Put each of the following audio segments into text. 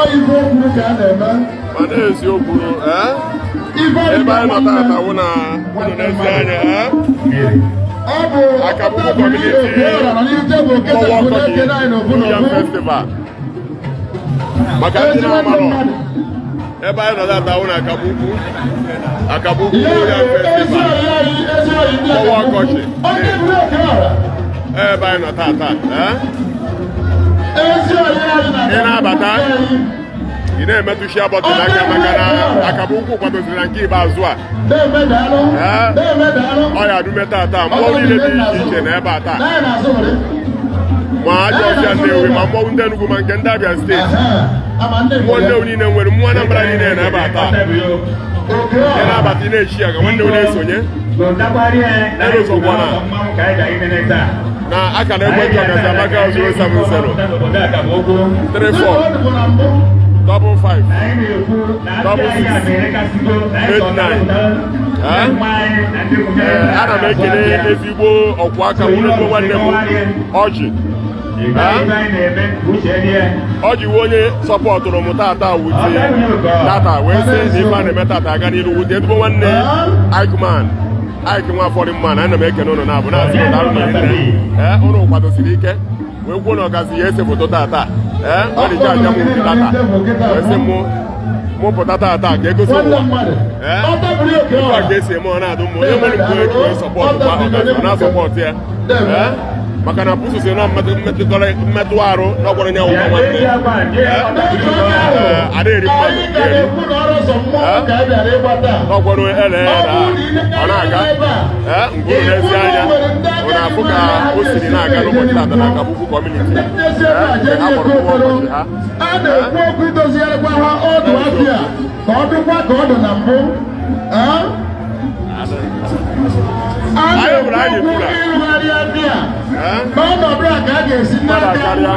Ife okwu ka a na-eme. Mana eziokwu, Ife ebe anyị nọ nwanne tata wụ na unu n'ezi anya, Ọ bụ Akabukwu community Mmanwụ Mmọnwụ Ọkọchị Yam Festival. Maka ndị na-amarọ ebe anyị nọ tata wụ na Akabukwu, Akabukwu Yam Festival, Mmọnwụ Ọkọchị, ebe anyị nọ tata. Ị na-abata, ị na-emetụ share button aka, maka na Akabukwu kwadoziri na nke ikpeazụ a. Ọ ya adume tata. Mmọnwụ niile dị iche iche na ebe a taa, ma ajọ ọfịa Nnewi, ma mmọnwụ ndị Enugu, ma nke ndị Abịa Steeti, mmụọ Nnewi niile nwere, mmụọ Anambra niile na ebe a taa. Ị na-abata, ị na-echi ya ka nwanne m na-esonye. Erozọkwana na akara ekwentị Ọgazi Amaka, 070 34 55 66 89. Ee, ana m ekele ezigbo ọkwụ aka m, ezigbo nwanne m Ọjị. Ọjị wụ onye supportụrụ m tata wute tata, wee sị na ife a na-eme tata aga n'iru. Wute ezigbo nwanne Ike Man, Ike Nwafọrị mma na ana m ekene ụnụ na-abụ na-asị ụnụ daalụ nne. Ee, ụnụ kwadosiri ike wee kwuo na ọgazi ya ese foto tata. Ee, ọ dị aja m nke tata wee sị mụ pụta tata ka egosi ụwa. Ee, otu a ka esi eme. Ọ na-adụ mma onye nwere mgbe eji wee support kwa ọgazi, ọ na-asupport ya. Ee, maka na pusu si na mmetụ arụ na ọgwara ya ụgwọ nwanne. Ee, ada eri mmadụ eri n'ọgwara ele na ọ na-aga. Ee, ngwuru n'ezi anya ọ na-afụ ka o siri na-aga n'ụbọchị tata na Akabukwu community. Ee, mgbe ha kpọrọ mmụọ ụbọchị ha. A na-ekwu okwu idozigharịkwa ha ọdụ afịa ka ọ dịkwa ka ọ dị na mbụ. A Anyị hụrụ anyị na-ekwu okwu kwuru a. ịrụgharị afịa Ee, n'ọnọdụ a ka a ga-esi mmadụ n'aka akarịa.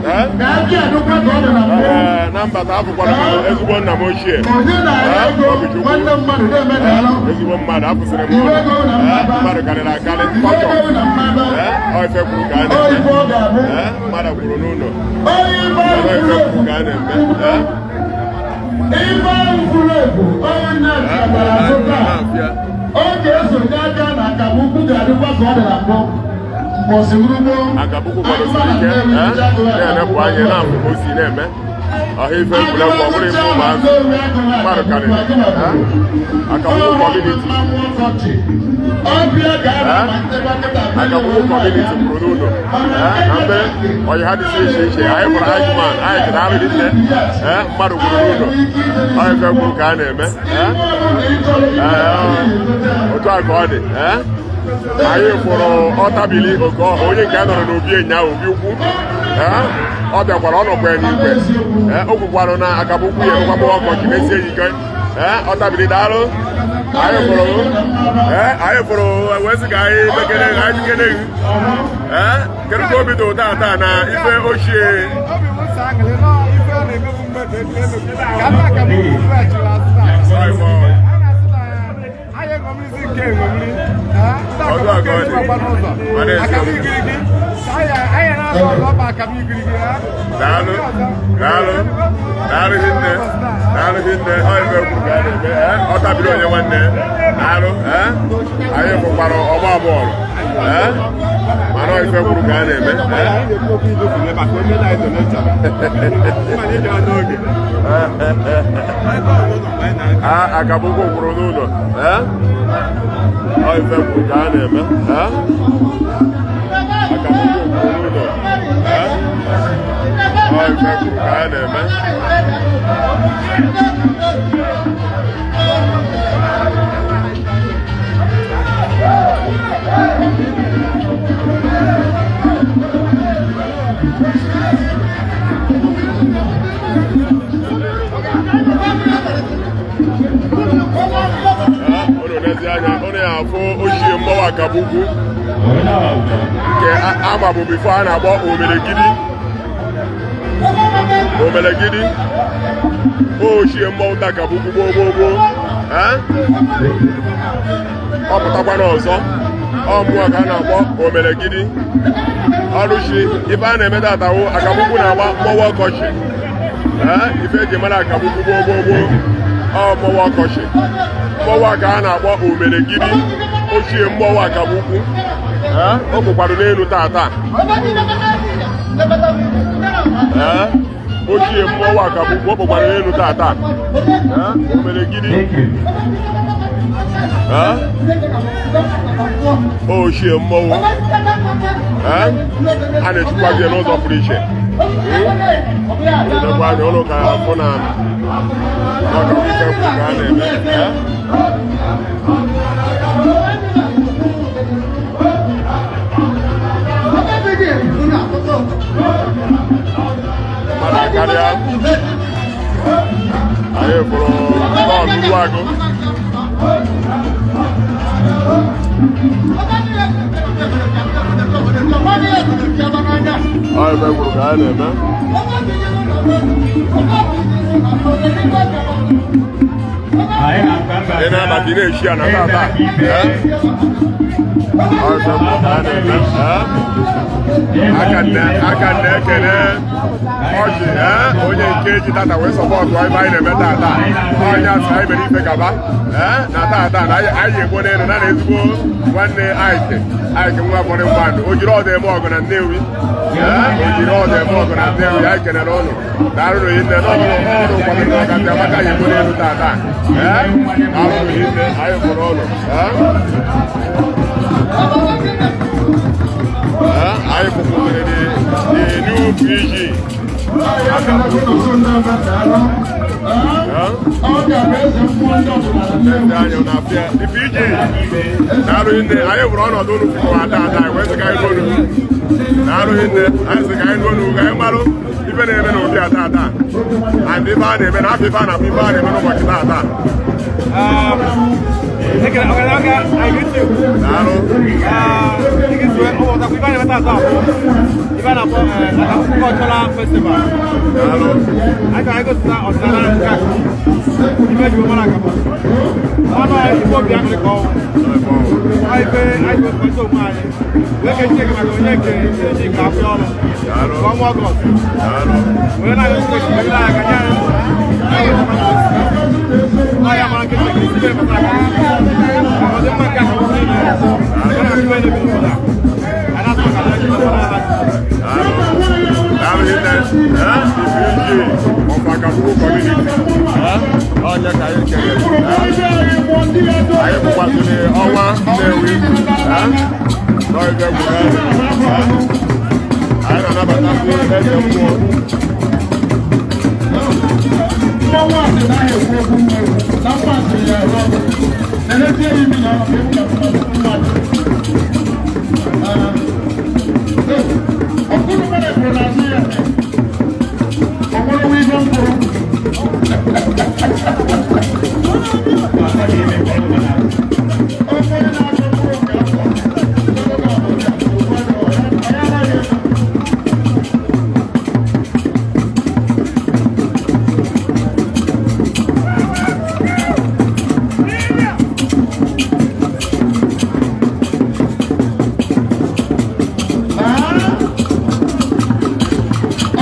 Ee, ka afịa dịkwa ka ọ dị na mbụ. Ee, na mbata afụkwara m ezigbo nna m ochie. Onye na-arịa Ee, ego Obichukwu. nwanne mmadụ na-eme daalụ. Ezigbo mmadụ afụsịrị m ụlọ. Ee, mmadụ karịrị akarị Iwe kọchọ. ego na mmaba. Ee, ọ ife kwuru ka a Ọ na-eme. ife ọ ga-abụ. Ee, mmadụ kwuru n'ụlọ. Onye ife Ọ ahụ ife furu kwuru ka a na-eme. Ee, ife ahụ furu efu onye nna katara azụ taa. na-afịa. Ọ ga-esonye aka na Akabukwu ga-adịkwa ka ọ dị na mbụ mbọsị urugbo. Akabukwu kwadosiri ike. Ee, na-enepụ anya na-afụ ka o si na-eme ọha ife egwuregwu, ọ bụrụ ife ụmụazị, mmadụ karịrị. Ee, Akabukwu community. Akabukwu community kwuru n'ụlọ. Ee, na mbe ọyị ha dịsị iche iche anyị kwara Ikeman anyị kere arụ dị nne. Ee, mmadụ kwuru n'ụlọ, ọ ife kwuru ka a na-eme. Ee, ee, otu a ka ọ dị. Ee, anyị fụrụ ọtabili oke ọha, onye nke a nọrọ n'obi enya, obi ukwu. Ee, ọ bịakwara, ọ nọkwa ya n'igwe. Ee, o kwukwarụ na Akabukwu ya emekwa ọkọchị mesie ya ike. Ee, ọtabili, daalụ. Anyị fụrụ. Ee, anyị fụrụ wee sị ka anyị mekene, anyị jikene gị. Ee, kedu ka obi dị ụtọ taa na ife ochie? Obi m sọ aṅụrị nọ ife ọ na-emebu mgbe emebu ka ndị Akabukwu weghachiri azụ taa. A na-asị na anyị eṅomirizi nke eṅomiri. Ndị Ọdụ Akabukwu aka ọ dị. ejibakwa n'ụzọ. Mana eziokwu. Akabu igirigi. Anyị na-azụ ọzọ bụ akabu igirigi ha. Daalụ, daalụ, daalụ hinne, daalụ hinne. Ọ ife kwuru ka a na-eme. Ee, ọ tabiri onye nwanne, daalụ. Ee, anyị fụkwara ọgba bọọlụ. Ee, mana ọ ife kwuru ka a na-eme. Ee, Anyị na-ekwu okwu idofule maka onye na-edo n'oche. Mana ịbịa n'oge. A Akabukwu kwuru n'ụlọ. Ee, ọ ife kwuru ka a na-eme. Ee, Akabukwu kwuru n'ụlọ. Ee, ọ ife kwuru ka a na-eme. Ee, unu n'ezi anya unu ya afụ ochie mmọnwụ Akabukwu nke ama bụ before a na-akpọ Omelegidi. Omelegidi, ochie mmọnwụ ndị Akabukwu gboo gboo gboo. Ee, ọ pụtakwa n'ọzọ, ọ mmụọ ka a na-akpọ Omelegidi. Ọrụchi ife a na-eme tatawo, Akabukwu na-agba mmọnwụ ọkọchị. Ee, ife eji mara Akabukwu gboo gboo gboo, ọ mmọnwụ ọkọchị, mmọnwụ a ka a na-akpọ Omeregidi, ochie mmọnwụ Akabukwu. Ee, o kpukwara n'elu tata. Ee, ochie mmọnwụ Akabukwu, o kpukwara n'elu tata. Ee, Omeregidi. Ee, ochie mmọnwụ. Ee, a na-echukwa gị n'ụzọ pụrụ iche. Edekwa anya ụlọ ka afụ na ọka ife kwuru ka a na-eme. Ee? Mana karịa anyị fụrụ bọọlụ Uruagụ. Ọ ife kwuru ka a na-eme. Ị na-abata, ị na-eshi ya na tata. Ee? Ọ ife kwuru ka a na-eme. Ee? Aka nne ekele ọchị. Ee, onye nke ji tata wee support ife anyị na-eme tata, onye asị anyị mere ife gaba. Ee, na tata na anyị egbo n'elu na ezigbo nwanne Ike, Ike nwa fọrọ mmadụ, o jiri ọdụ eme ọgụ na Nnewi. Ee, o jiri ọdụ eme ọgụ na Nnewi. Anyị kelere ụnụ, daalụ nne n'ọrụ ọrụ kwadoro ọgazi amaka ya egbo n'elu tata. Ee, daalụ nne, anyị fụrụ ụnụ. Ee. Ee, anyị fụkwuziri the new PG. Ee, ndị anya na-afịa the PG, na-arụghị nne anyị hụrụ ọnọdụ unu fụkwa ata ata, anyị wee sị ka anyị ruo unu. Na-arụghị nne anyị sị ka anyị ruo unu, ka anyị marụ ife na-eme n'obi ata ata and ife a na-eme na afọ ife a na-akpọ ife a na-eme n'ụbọchị tata. Okay, I greet you. Daalụ. This is where oh, the Ivan Evata Ivan Apo, Akabuku Cultural Festival. Daalụ. I can go to that ọdịnala nke Akabu. Ife ji mara Akabu. Ọnụ Igbo bi aṅụrị ka ọnwụ. Ọ ife anyị ji kwesị onwe anyị. Wee ke Chineke maka onye nke ndị nke afọ ọrụ. Daalụ. Ka ọnwa Ọgọst. Daalụ. Wee na-arịọ Chineke ka nyere anyị aka, nye anyị ndụ. Ọ ya mara nke Chineke isi mere maka Akabu. Ọ dị mma nke Akabu niile. Ọ na-akụ ife na-ebi n'obodo a. Anyị na-asụ maka na Chineke mara ha. Daalụ nne. Ee, the PG of Akabukwu community. Ee, onye ka anyị kelere. Ee, anyị bụkwazịrị ọnwa Nnewi. Ee, n'oge gwụrụ. Ee, anyị na-anabatakwu eze mmụọ. Mmọnwụ asị naghị ekwu okwu mmegbu na mma asịrị ya arụ ọrụ na-eletie ya imi na ọrụ ka egwu ka mmadụ. Ọkụrụ mere kwuru n'azụ ya, ọkwụrụ ihe mkpụrụ. Onye na-achọ mkpụrụ nke afọ ya anaghị eme.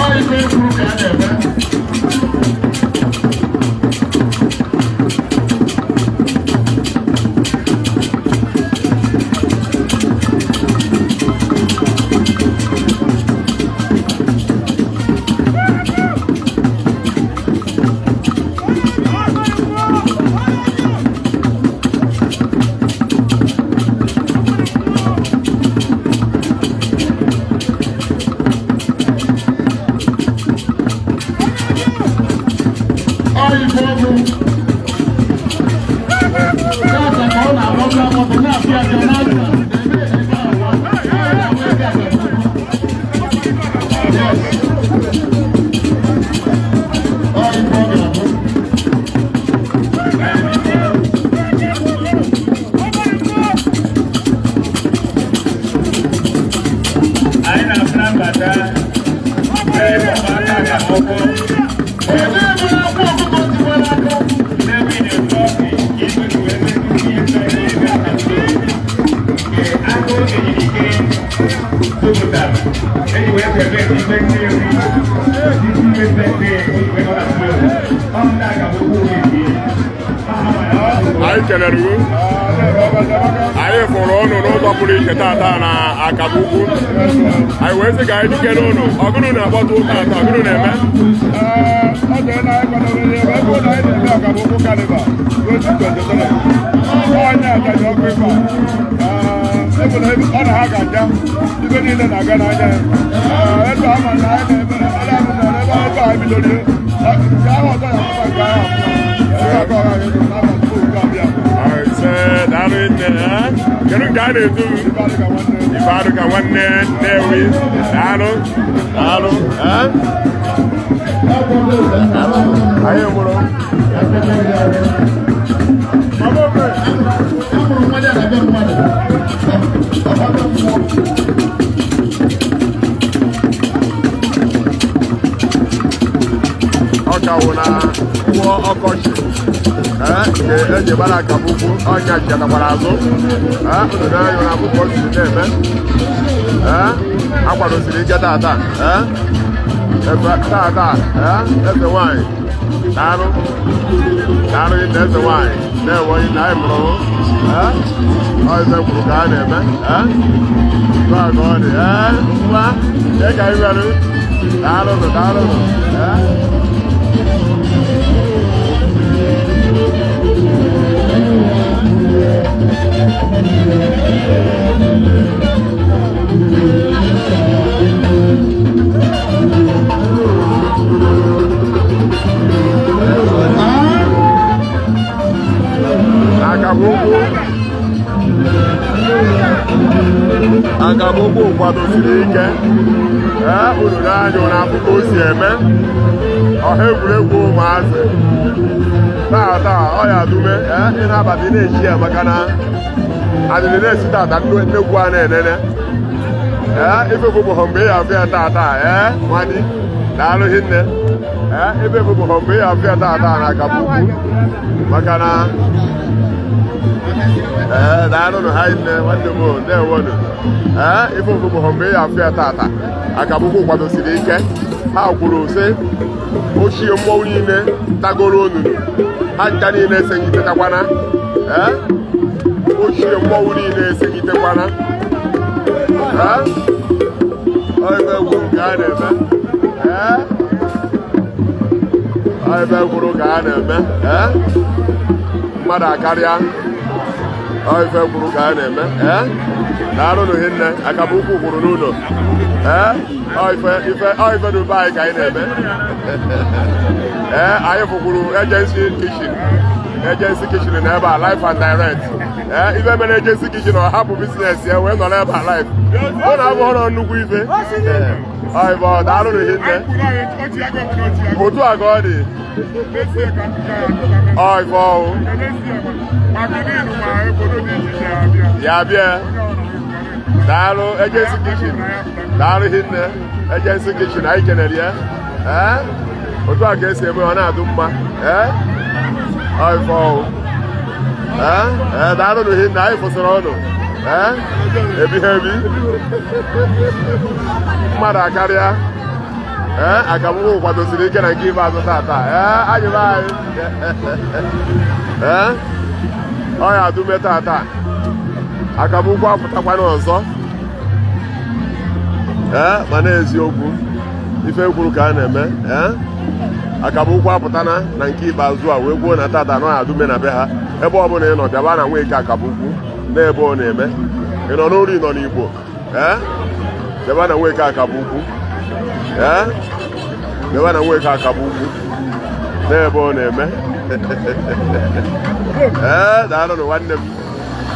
Ọ ife kwuru ka a na-eme. Ọ ife ọgwụ. Tata ka ọ na-agbọtọ agbọtọ na-apịa apịa na-aja. Ebe awa. Ọ na-agba ebe a. Yes. Ọ ife ọ ga-abụ. Anyị na-anabata ee ụmụaka ga-akwụkwọ. Onye ebere akwa ọkụkọ tiwara akụ. Nnewi na-ekwu ọkụ ibu wee metụta ife ebe aka nke agụ ejirike tụpụtara eji wee prevent ife Nnewi isi mepete. Anyị kelere unu. Anyị fụrụ ụnụ n'ụzọ pụrụ iche tata na Akabụ Ukwu. Anyị wee sị ka anyị jikere ụnụ. Ọgụnụ na-akpọtụ tata, ọgụnụ na-eme. Ọ dị na anyị kwadoro ihe ebe ebe na anyị na-eme Akabụ Ukwu Carnival 2023. Onye ataji ọkụ ife a. Ebe na ọ na ha ga-abịa, ibe niile na-aga n'anya ya. Ebe ama na anyị na-eme ebe ahụ na ebe ebe anyị bidoro ihe. Nke ahụ ọzọ ya apụta nke ahụ apụta. Ebe aka ọ gaghị n'afọ tupu nke abịa. Ise, daalụ nne. Kedu nke a na-etu? Ife adị ka nwanne. Ife adụ ka nwanne Nnewi. Daalụ, daalụ. Anyị mụrụ. Amụrụ mmadụ a na-abịa mmadụ. Ọgbakọ mmụọ. Ọ ka wụ na ụgbọ ọkọchị nke eji gbara Akabụ Ukwu ọnya chetakwara azụ. Ee, unu na-anya na akwụkwọ si na-eme. Ee, akwadosiri ike tata. Ee, ebe tata. Ee, eze nwanyị, daalụ, daalụ na eze nwanyị na-enweghị na anyị mụrụ. Ee, ọ ife kwuru ka a na-eme. Ee, ka ọ dị. Ee, ngwa, jee ka anyị bịarụ. Daalụnụ, daalụnụ. Ee. Akabụ Ukwu, Akabụ Ukwu kwadosiri ike. Ee, unu n'anya ụlọ akwụkwọ o si eme ọha egwuregwu ụmụazị tata. Ọ ya dume. Ee, ị na-abata, ị na-echi ya maka na adịrị na-esi tata nnekwu a na-enene. Ee, ife bụbụghọ mgbe ị ya afụ ya tata. Ee, nwadi, daalụ hinne. Ee, ife bụbụghọ mgbe ị ya afụ ya tata na Akabụ Ukwu maka na ee, daalụnụ ha nne, nwanne m, ndewonụ. Ee, ife ofufu mgbe ị ya afụ ya tata. Akabụ Ukwu kwadosiri ike. Ha kwuru sị ochie mmọnwụ niile tagoro onunu ha ncha niile esegitetakwana. Ee, ochie mmọnwụ niile eseghitekwana. Ee, ọ ife kwuru ka a na-eme. Ee, ọ ife kwuru ka a na-eme. Ee, mmadụ akarịa. Ọ ife kwuru ka a na-eme. Ee, daalụnụ hinne. Akabụ Ukwu kwuru n'ụlọ. Ee, ọ ife ife ọ ife n'ube anyị ka anyị na-eme. Ee, anyị fụkwuru Agency Kitchen, Agency Kitchen na ebe a live and direct. Ee, ife mere Agency Kitchen ọ hapụ business ya wee nọrọ ebe a live, ọ na-abụ nnukwu ife. Ee, ọ ife ọ. Daalụnụ hinne. Otu a ka ọ dị. Ọ ife ọwụ ya bịa. Daalụ, Agency Kitchen, daalụ hinne. Agency Kitchen, anyị kenere ya. Ee, otu a ka esi eme, ọ na-adụ mma. Ee, ọ ife ọwụ. Ee, ee, daalụnụ hinne. Anyị fụsịrị ọnụ. Ee, ebighị ebi, mmadụ akarịa. Ee, Akabụ Ukwu kwadosiri ike na nke ikpeazụ tata. Ee, anyị be anyị. Ee, ọ ya adụme tata. Akabụ Ukwu apụtakwana ọzọ. Ee, mana eziokwu, ife kwuru ka a na-eme. Ee, Akabụ Ukwu apụtana na nke ikpeazụ a wee kwuo na tata nọ adụme na be ha. Ebe ọ bụla ị nọ, bịaba na Nweke Akabụ Ukwu n'ebe ọ na-eme. Ị nọ n'Ori, nọ n'Igbo, ee, bịaba na Nweke Akabụ Ukwu. Ee, bịaba na Nweke Akabụ Ukwu n'ebe ọ na-eme. Ee, daalụnụ, nwanne m,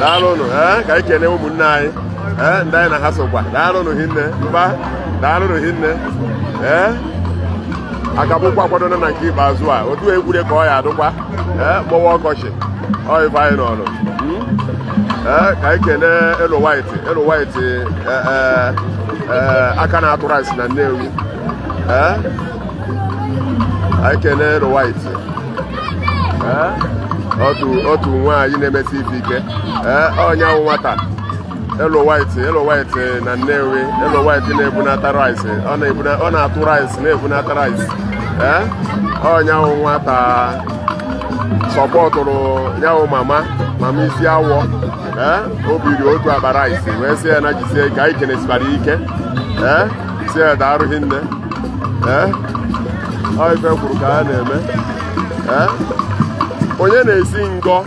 daalụnụ. Ee, ka anyị kene ụmụnne anyị. Ee, ndị anyị na ha sokwa, daalụnụ hinne. Mba, daalụnụ hinne. Ee, Akabụ Ukwu akwadona na nke ikpeazụ a. Otu egwure ka ọ ya adụkwa. Ee, mgbọwa ọkọchị, ọ ife anyị nọrọ. Ee, ka anyị kene Elo White, Elo White, ee, aka na-atụ rice na Nnewi. Ee, anyị kene Elo White. Ee, otu otu nwaanyị na-emesi ife ike. Ee, ọnya wụ nwata Elo White, Elo White na Nnewi. Elo White na-ebunata rice, ọ na-atụ rice, na-ebunata rice. Ee, ọnya wụ nwata. Sọpọtụrụ ya wụ mama mama isi awọ. Ee, o biri otu akpa rice wee sị ya na jisie ike. Anyị kenesibara ike. Ee, si ya daarụghị nne. Ee, ọ ife kwuru ka a na-eme. Ee, onye na-esi ngọ.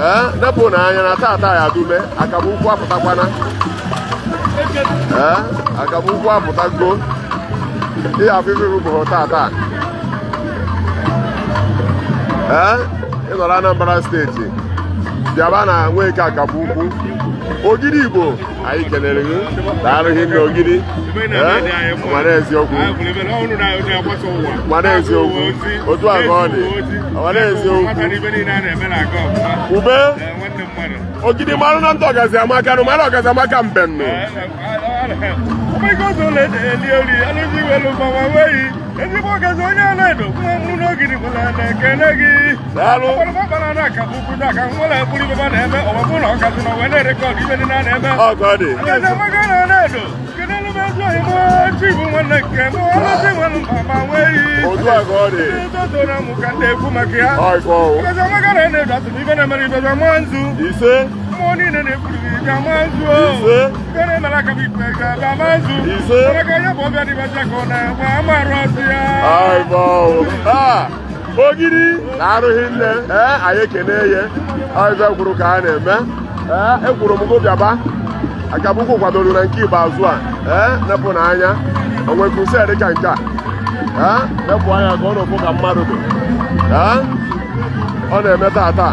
Ee, nepụ na anya na tata ya dume akaba ukwu apụtakwana. Ee, akaba ukwu apụtago. Ihe afọ ife bụ tata. Ee, ị nọrọ Anambra Steeti, bịaba na Nweke Akaba Ukwu Ogidi Igbo. Anyị kelere gị, daalụghị nne Ogidi. Ee, mana eziokwu, mana eziokwu, otu a ka ọ dị, mana eziokwu. Ube Ogidi marụ na ndị ọgazi amaka nụ, mara ọgazi amaka mbennụ. Ezigbo ọgazi onye ala-edo nwa mụrụ n'ogidi gwụla na-ekele gị. Daalụ. Ọkpara na aka bụ ukwu aka nwere ekpuru ibe na-eme ọwabụ na ọgazi na ọwe na-erekọdụ ibe dị na-eme. Ọ ka ọ dị. Ọgazi amaka na ala-edo kedu elu m ezi ohi m chi bụ nwanne nke m ọlụzi nwanne mama nweyi. Otu a ka ọ dị. Ndị na mụ ka ndị ekwu maka ya. Ọ ife ọwụ. Ọgazi amaka na ala-edo asị na ibe na-emere ibe bịa maa nzu. Ise. Mmụọ niile na-ekwuru gị bịa maa nzu. Ise. Ibe na-emere aka bụ ikpe ga-abịa maa nzu. Ise. Maka ya bụ ọbịa dịbaja ka ọ na-agba amarụ ọsị ya. Ọ ife ọwụ. Ah, Ogidi na-arụghị nne. Ee, anyị ekene ya. Ọ ife kwuru ka a na-eme. Ee, ekwuru m gị bịaba. Akaba ukwu kwadoro na nke ikpeazụ a. Ee, nepụ n'anya onwe crusade ka nke a. Ee, nepụ anya ka ọ na-okwu ka mmadụ dị. Ee, ọ na-eme tata.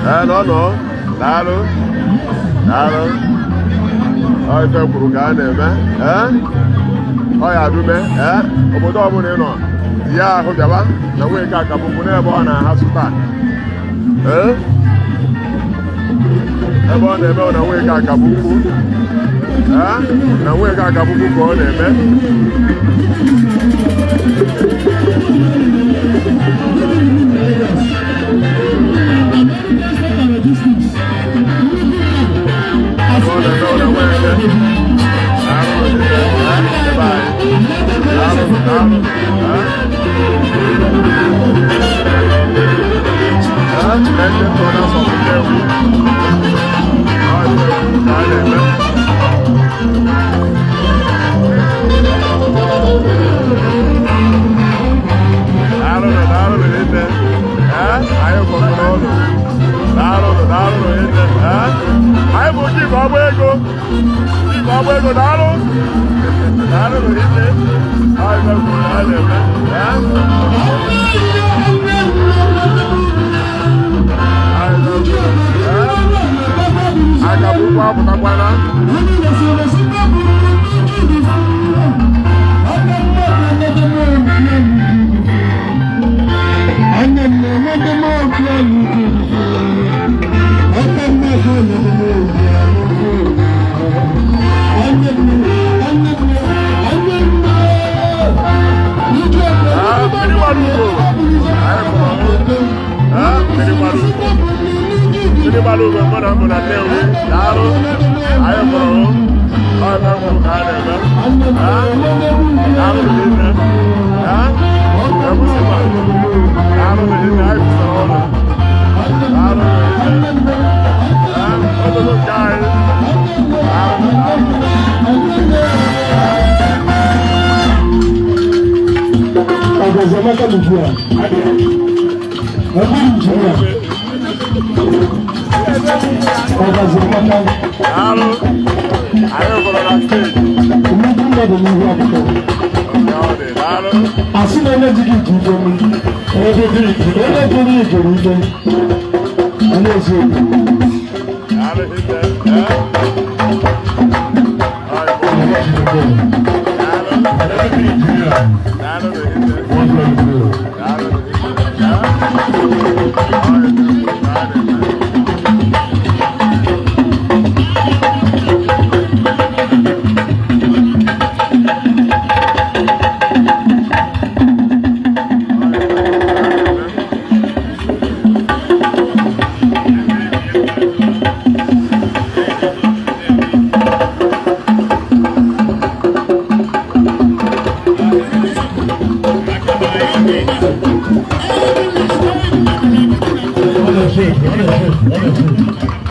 Ee, nọ nọ, daalụ, daalụ. Ọ ife kwuru ka a na-eme. Ee, ọ ya dume. Ee, obodo ọbụla ị nọ ya ahụ bịaba na Nweke Akaba Ukwu n'ebe ọ na-ahasụ taa. Ee, ebe ọ na-eme na Nweke Akaba Ukwu. Ee, na Nweke Akaba Ukwu ka ọ na-eme. Ebe ọ na-eme na Nweke. Daalụ, ebe anyị. Daalụ, daalụ. Ee, na ndị ntọ na-asọpụ Nnewi. Ọ ife kwuru ka a na-eme. Daalụnụ, daalụnụ nne. Ee, anyị kwụrụ n'ụlọ. Daalụnụ, daalụnụ nne. Ee, anyị bụ Chief Ọgba Ego. Chief Ọgba Ego, daalụ. Daalụnụ nne. Ọ ife kwuru ka a na-eme. Ee. Anyị ife kwuru. Ee. Akaba ukwu apụtakwana. Ee, mmiri gbara ugo. Anyị kwụrụ. Ee, mmiri gbara ugo. Mmiri gbara ugo mụ na mbụ na Nnewi. Daalụ. Anyị kwụrụ. Ọ ife kwuru ka a na-eme. Ee, daalụ nne. Ee, ekwusịkwa. Daalụ nne, anyị kwụsịrị ụlọ. Daalụ nne. Ee, ogogo nke anyị. Daalụ, daalụ. Ọgazamaka Nìjíríà. Ẹbí Nìjíríà. Ọgazamaka. Daalụ. Anyị kwụrụ na steji. Nnukwu mmadụ n'ihu akwụkwọ. Oke ọ dị, daalụ. Asị na onye ji gị ji ife m. Onye jiri ijere ife. Onye eziokwu. Daalụ nne. Ee. Ọ ife ọwụ. Daalụ. Daalụ nne. Daalụ nne. Ee. Ọ ife kwuru ka a na-eme. na-efe efe, ọ na-efe efe, ọ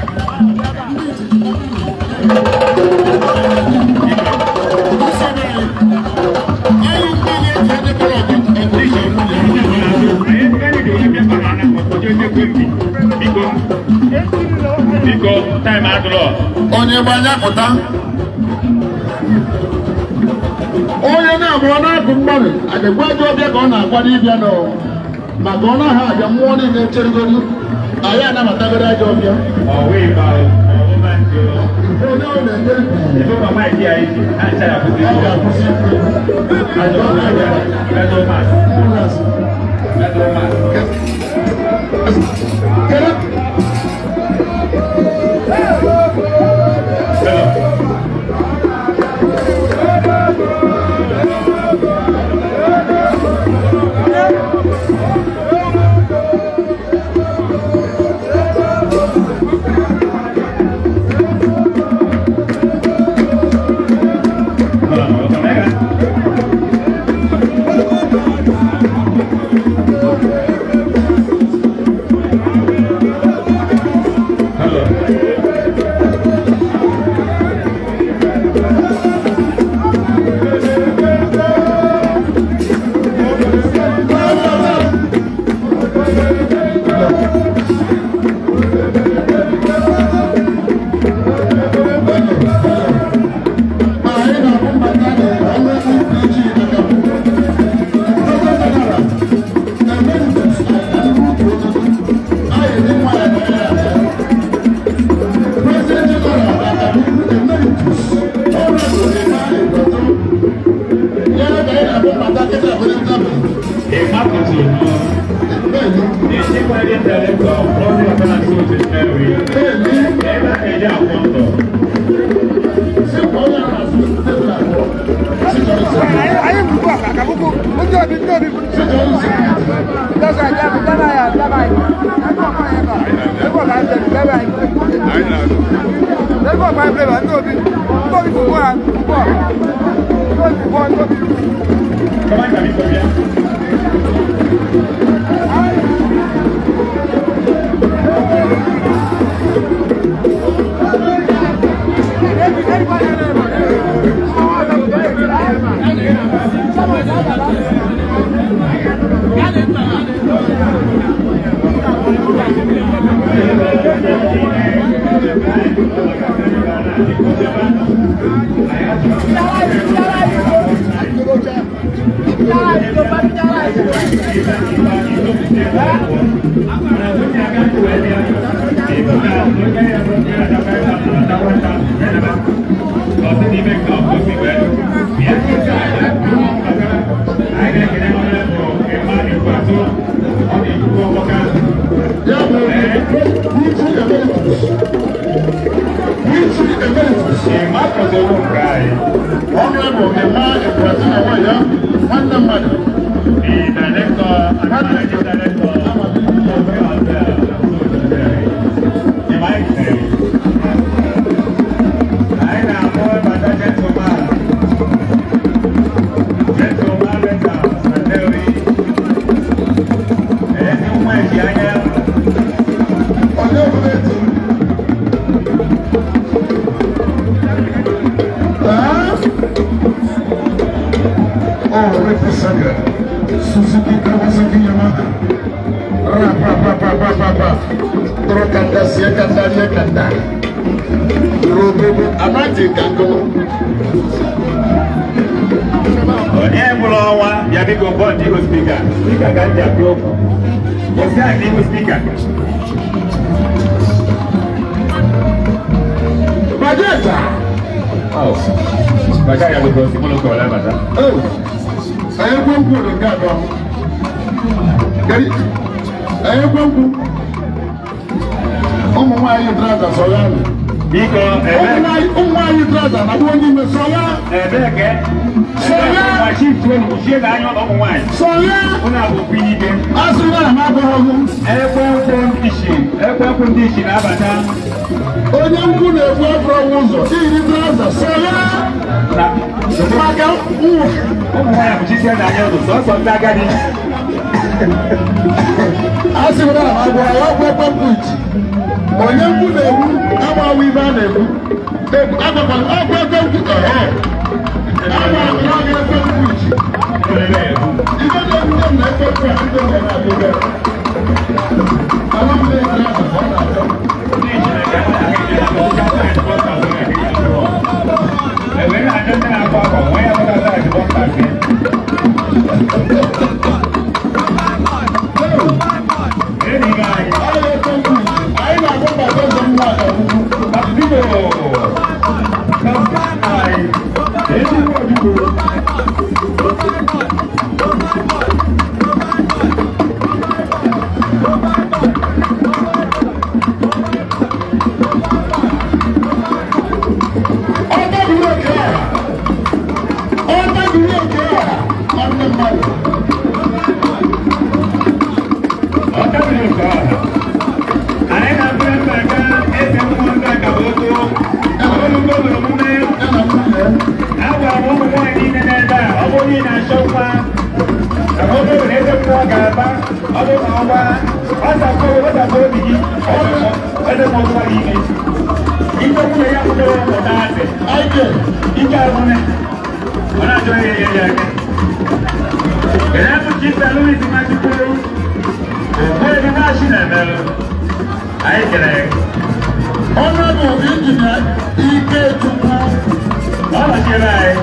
na-efe efe. Biko, time adịrọ. Onye gbanya pụta, onye na-abụ ọ na-apụ mmadụ agagwa ajọ ọbịa ka ọ na-akwado ịbịa nọ maka ọ naghị abịa. Mmụọ niile cherugoro anyị anabatagoro ajọ ọbịa. Ọwụ ịba ọwụma ntị o. Onye ọ na-enye. Ebe mama iji ya iji, ha ncha ya akwụsị a ikwu. Ga-akwụsị ikwu Ajọ ọbịa, metal mask, metal mask. Kedu? Hello. Hold on, welcome back. Hello. Anyị na-ahụ maka na ọnụ PG maka President General Emeritus anyị dị nwa ya na ya. President General Emeritus Honorable Emma Egwuatu ya ka anyị na-ahụ maka kịta bụ ntabi. Emma Cotonou, Bẹ́ẹ̀ni. The Chief Managing Director of Property Hotel and Suites in Nnewi. Bẹ́ẹ̀ni. Ebe a na-eji akwụ ndụ. Sí, onye a na-asụ tebụl abụọ sịchọrọ isi. Anyị bụ ugbu a ka bụkwu ndị obi ndị obi Sịchọrọ isi. ndọsọ anyị bịa ya bịa anyị ebe ọkwa anyị ebe a ebe ọkwa anyị bịa ebe anyị ebe ọkwa anyị bịa ndị obi ndị obi bụ ugbu a ugbu a ndị obi bụ ndị obi. Kọ́má ìgbà mi kò bịa. Ya bụ PG Emeritus. PG Emeritus. Honorable Emma Egwuatu na nwa ya, nwanne mmadụ. The director and managing director of the mic. Anyị na-akpọ bata gentleman. Gentleman Rentals na Nnewi. Ezi nwa eji anya. Onye ọbụla eti. Ah? Oh, represent Suzuki, Kawasaki, Yamaha. Ra pa pa pa pa pa pa. Toro kanda sie kanda rie kanda. Robobo amati kango. Onye bụrụ ọnwa bịa, biko, bọọdụ ihu speaker. Speaker ka m ji akụ okwu. Kwụsị anyị n'ihu speaker. Bajeta. Bàjá ya bụ gosi mụlụ kọrọ abata. Oh. Anyị ekwe dị nke atọ. Gari. Anyị ekwe nkwụ. Ụmụ nwaanyị trouser sọ ya nụ. Biko, Ụmụ ebe nwaanyị trouser na onye ime sọ ya. Ebe ke Sọ ya. Ma chief tuo kpuchie na anya ụlọ ụmụ nwaanyị. Sọ ya. Ụnụ abụkwa ike. Asị ya na m abụghị ọgụ. Ekwe nkwụ ndị ishi, ekwe nkwụ ndị ishi na-abata. Onye nkwụ na-ebu afọ ụzọ iyiri trouser sọ ya. Na maka ụmụ ụmụ nwaanyị kpuchisie na anya ụlọ sọsọ ndị agadi. A sị na agwa ya ọgwụ ekwe nkwụ iji. Onye nkwụ na-egbu amaghị ibe a na-egbu. Agwakwala ọgwụ ekwe nkwụ ọhụrụ. Agwara m ya ọgwụ ekwe nkwụ iji. Ibe na-ewute m na ekwe nkwụ a ndị nwere na-abịa. Ala m na-eji ahụ ọ na-atọ. Anyị na-agụ maka eze mmụọ aka ukwu. Ọba duru oke ọha. Ọba duru oke ọha. Nwanne mmadụ. Anyị na-abịa maka eze mmụọ ndị Akabogo. Olugo mere omume. Ya na nwunye. Agwara m ụmụ nwaanyị niile n'ebe a, ọ bụrụ na ị na-achọ nwa, ka ọ bụrụ na eze mmụọ ga-aba, ọ bụrụ na ọ gbaa, ọ zapụ obi gị, eze mmụọ tụwa gị ime. Ike nwunye ya pụtara ụmụta asị, Ike. Ike agwụne, ọ na-achọ ya ya ya aka. Kedu abụ Chief Louis Nwachukwu, Ogbuefi Nwachi na-emelụ, anyị kelere gị. Honorable Engineer Ikechukwu. Ọ nọchiere anyị.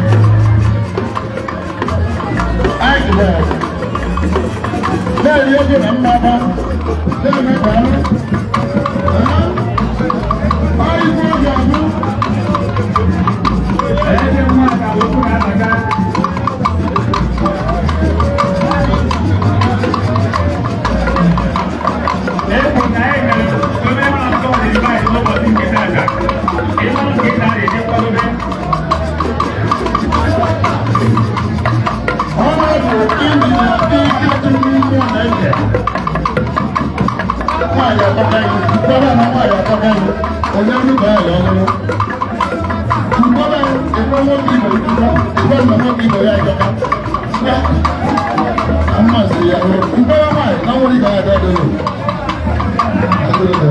Ike. Na-eri ego na mmaba. Na-eme ka ọrụ. Anyị bụ oge abụ. Eze mmụọ Akabogo na-abata. Ekwu ka anyị mere omume atọ dị mba n'ụbọchị nke taata. Ịma nke taa na-enye nkwadobe. Honorable Engineer Ikechukwu Nwaneke. Nwaanyị atọka ihu. Kwaba na nwaanyị atọka ihu. Onye nrụba ya ọhụrụ. Nkwaba ekwe nwoke Igbo ijikọ. Ekwe na nwoke Igbo ya ijọka. Ya. Mmasị ya hụrụ. Nkwaba nwaanyị na nwere ibe ya adịghị. Adịghị.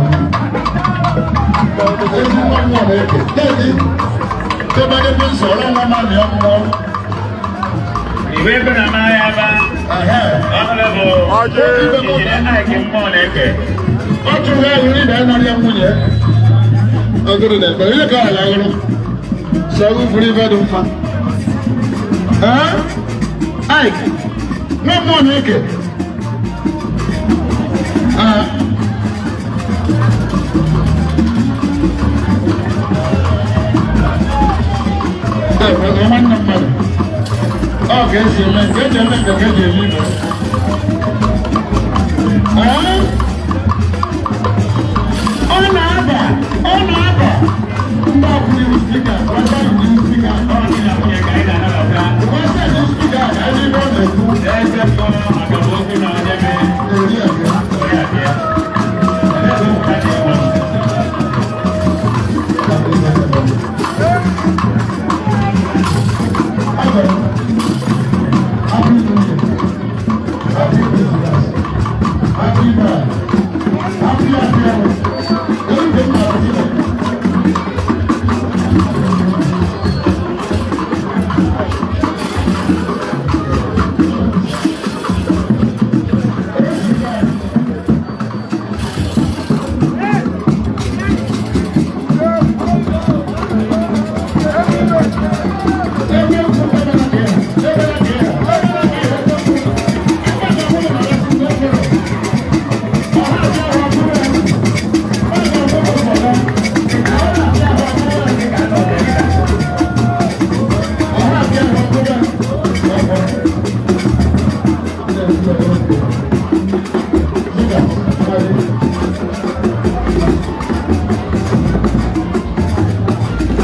Ezi nwa nwa na-eke. Dedi. Tebadebe nsọ ọrụ nwa ma mịa mmụọ. Igwe ebe na ama ya aba. Ehe. Honorable Ọjị. Engineer Ike Mmụọ na-eke. Ọ chụrụ ya hụrụ ibe ya narịa nwunye. Ogoro na ekpere ihe ka ala hụrụ. Sọ ufuru ibe dị mma. Ee? Ike. Nwa mmụọ na-eke. Ee. Ee, nwanne mmadụ. Ọ ga-esi eme nke eji eme nke ka eji eme ibe. Ee? Ọ na-aba, ọ na-aba. Ndị akwụrụ iwu speaker, ọcha iwu speaker. Ọ dị na nwunye ka anyị na-anabata. Ọcha iwu speaker ka anyị ebe ọ na-ekwu. Eze mmụọ Akabogo na onye mee. Eri abịa. Onye abịa. Ebe ụmụ ha na-enwe. Happy New Year. Happy Christmas. Happy birthday. Happy happy. Everything happy.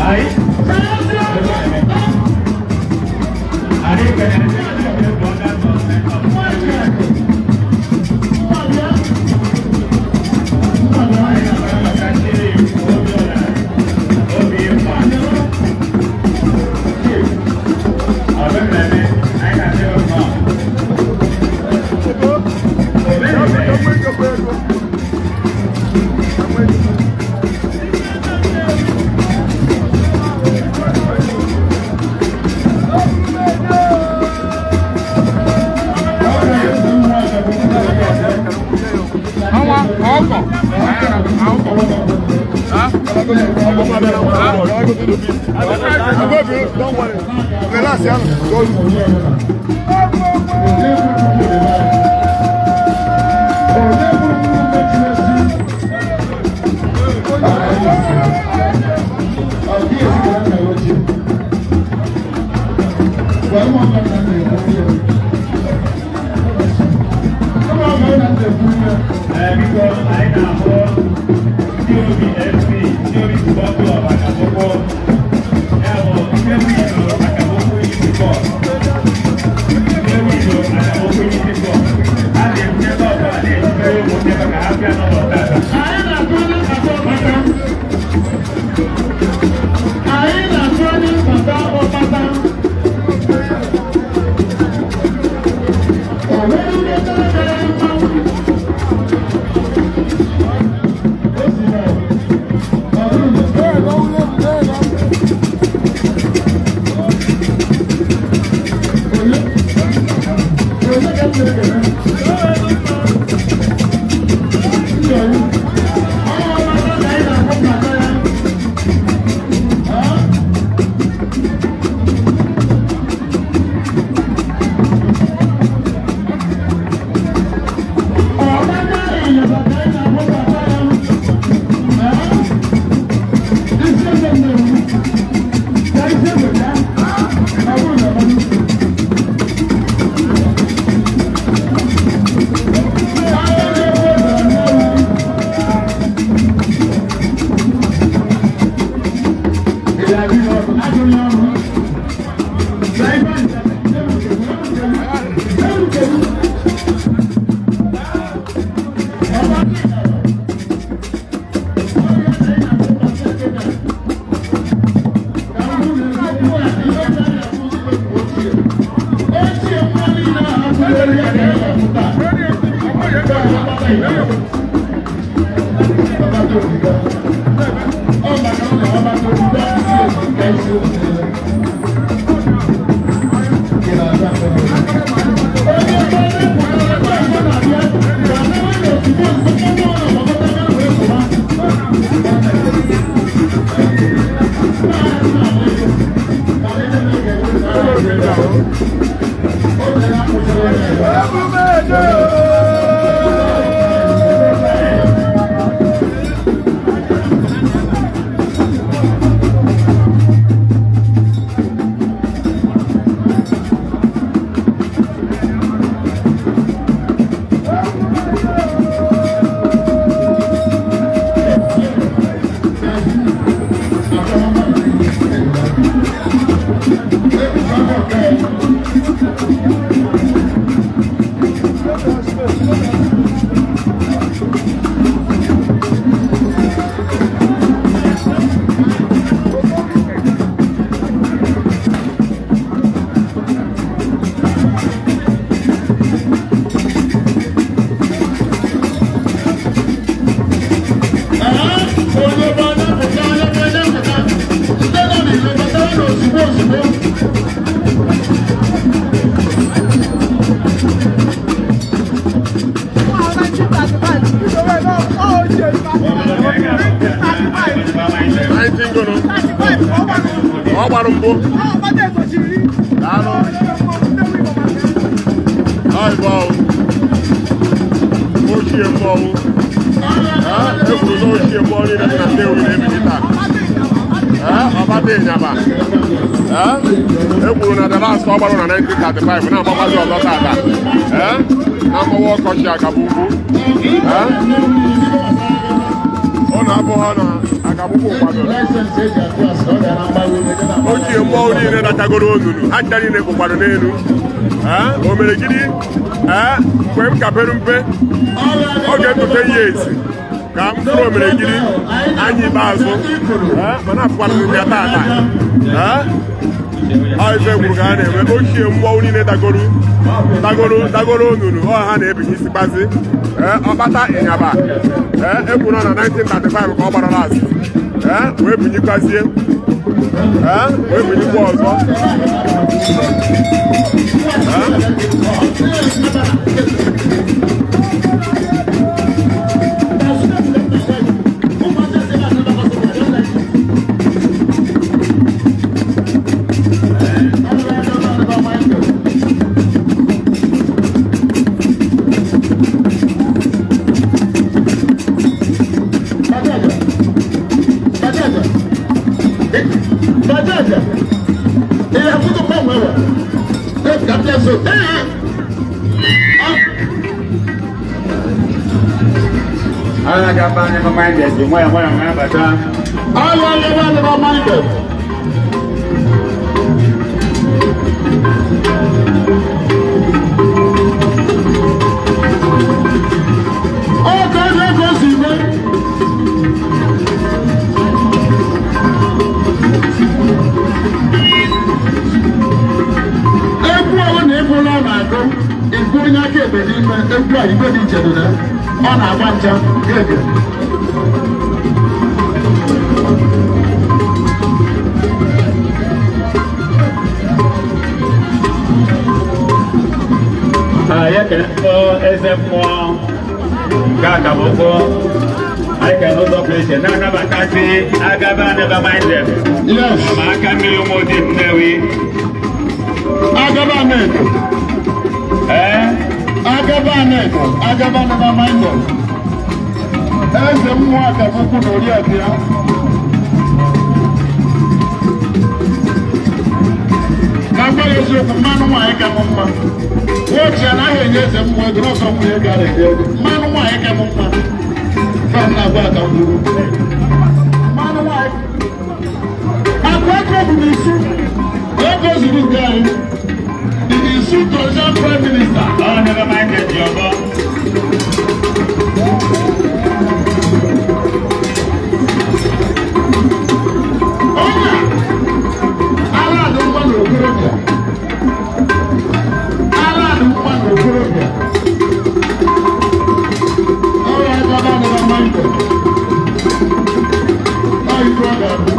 Anyị. Anyị kelere ndị bụ ọga nọ. Don't worry. Relax, yeah. Ọ gbara mbụ. Daalụ. Ochie mmọnwụ. E kwuru na ochie mmọnwụ niile dị na Nnewi na-ebili taa. Ọbata ịnyaba. E kwuru na the last ọ gbara na 1935 na-agbakwazi ọzọ tata. Na mgbawa ọkọchị Akabukwu. Ọ na-abụ ha na Akabukwu kwadoro. Ochie mmọnwụ niile dachagoro onunu, ha ncha niile kwụkwara n'elu. O mere gịnị? Mgbe m ka pere mpe, oge ntụte ihe esi ka m fụrụ omere gịnị anya ikpeazụ, mana afụkwara m ya tata. Ọ ife kwuru ka a na-eme ochie mmọnwụ niile dagoro dagoro dagoro onunu, ọ ha na-ebinye isi gbazi. Ọkpata ịnyaba e kwuru na 1935 ka ọ gbara last, wee binyekwazie, wee binyekwa ọzọ. Agaba never minded, nwayọ nwayọ na-abata. Ọya agaba never minded. Ọ ka ego ka o si mee. Egwu ọwụ na ịbụ ụlọ na-agụ ịbụ onye aka ebe n'ime egwu a igwe dị iche dị na ọ na-agba ncha gege. Ya kene eze mmụọ nke Akabụkwu, anyị kene n'ụzọ pụrụ iche na-anabatasị Agaba never minded. Yes. Ma aka mmiri ụmụ dị Nnewi. Agaba Nedo. Ee. Agaba Nedo. Agaba never minded. Eze mmụọ Akabụkwu na oriakụ ya. Ka m gwa ya eziokwu, mmanụ nwaanyị ka m mma. Nwoke anaghị enye eze mmụọ ego n'ọsọ nwunye gara eri ego. Mmanụ nwaanyị ka m mma. Ka m na-agwa aka m kwuru. Mmanụ nwaanyị. Akụ ego bụ n'isu. Ego zuru nke anyị. The Isu Transition Prime Minister. Ọ never minded ji ọbọ. Onye ala dị mma n'okorobịa. Ala dị mma n'okorobịa. Ọrụ agaba never minded. Ọ ife ọ ga-abụ.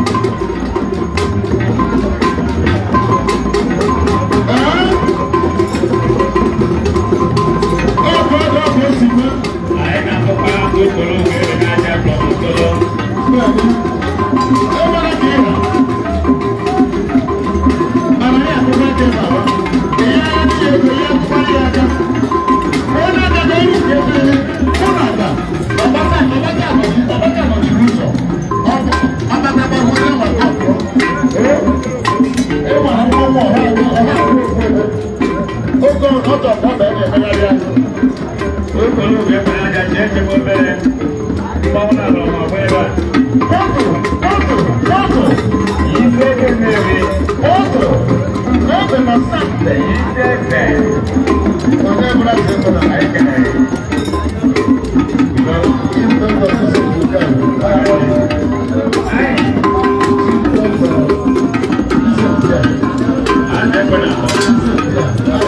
Ee? Ọ bụ ọdụ ọ bụ esi mee. Anyị na-akpọkwa usoro wee na-aja from usoro. Bẹ́ẹ̀ni, e nwere ka ịha. Mana ya akụkọ aka ebe a. Ihe ya dị ego ya akụkọ ya aka. Onye agaghị eru nke ebe mụ na aga. Ọbata ọbata anọchi ọbata anọchiri ụzọ. Ọ bụ ọbata gbahụ onye maka ọkụ. Ee, e nwere mmanwụ ọha ọha ọha oge ọtọ ka ọ na-emegharị aka. Usoro wee na-aja ji echekwa obere. Mmanwụ na-alọ ma ọ bụ ebe a. Otu, otu, otu. Isi eze Nnewi. Otu, otu na Sante. Isi eze. Onye bụla si ebe na Anyị kenere. Anyị a na-ekwe na akpọ.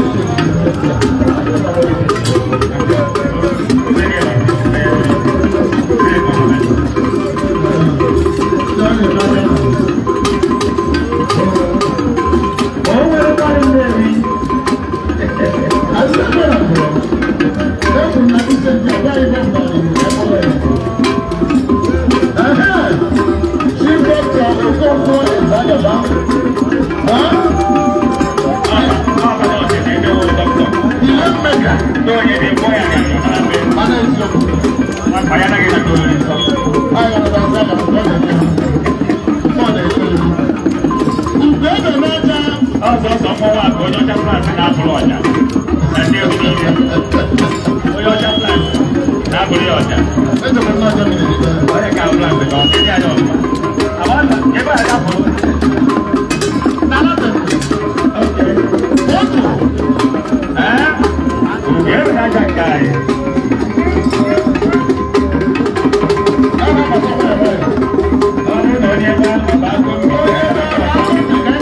O nwere mmadụ Nnewi. Ọ bụ na ọchịchị ndị wụ dọkịta. Ndị onye dị mbọ ya ga-anọ na mbe. Maka ya anaghị na oriri nsọ. Ọsọ ọsọ mmọnwụ a ka onye ọcha France na-abụrụ ọja. Na ndị ewu niile. Onye ọcha France na-abụrụ ya ọja. Onye ka France ka ọ dị ya ọfụma. Ama ebe a ga-apụrụ. Okay. Ee? Ugo ebe na-aja nke anyị. Ọ bụrụ na onye ebe ahụ bụ agụ mmiri. Ee.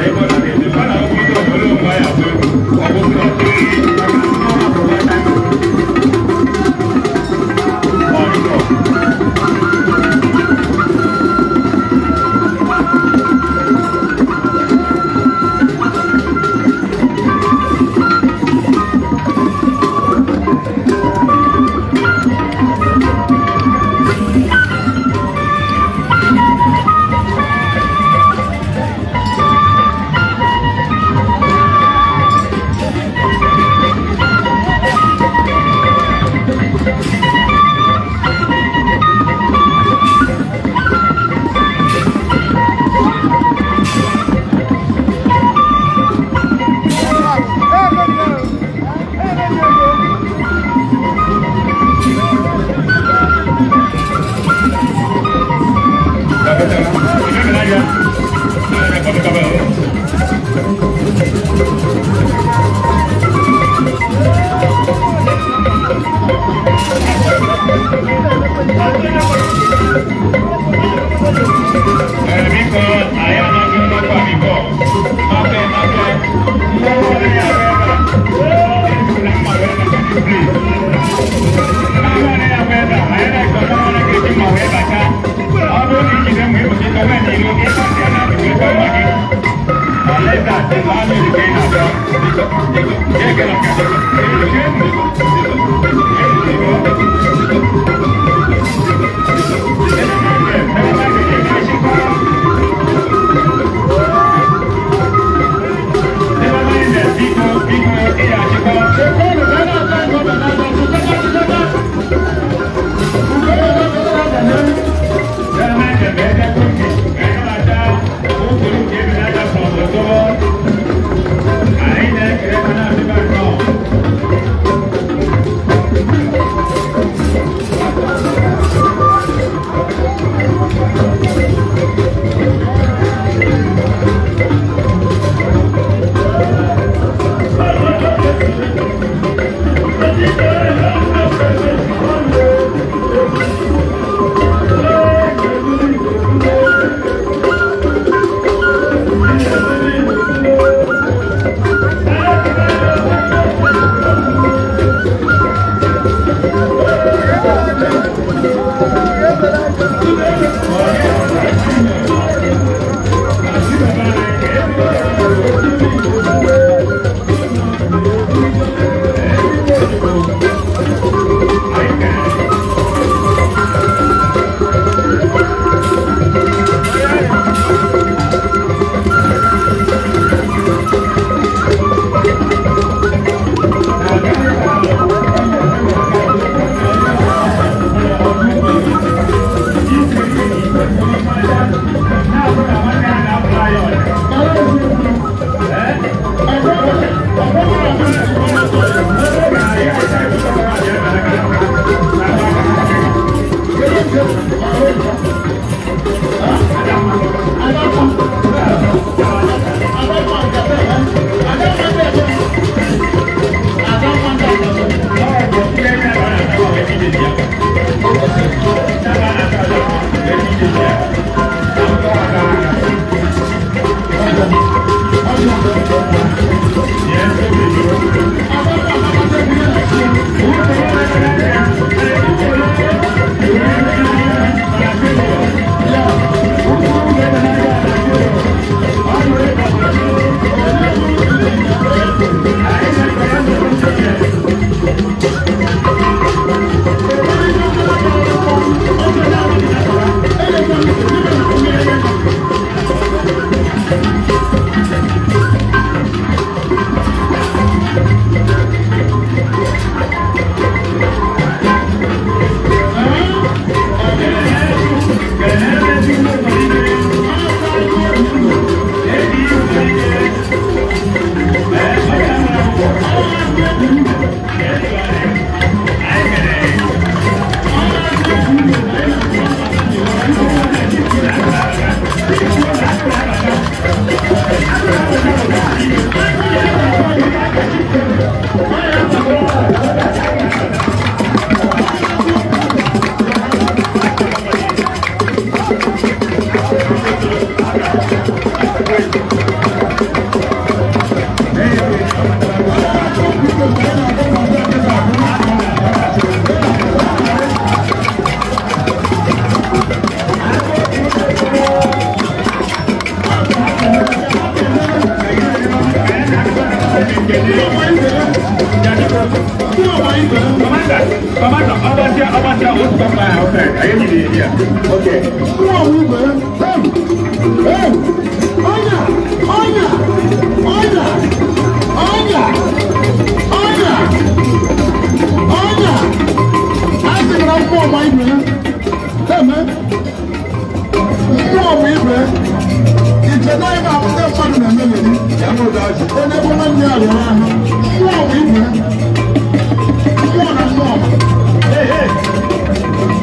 Ego na-eji, ọ na-akwụ ụgwọ obodo onwe ya.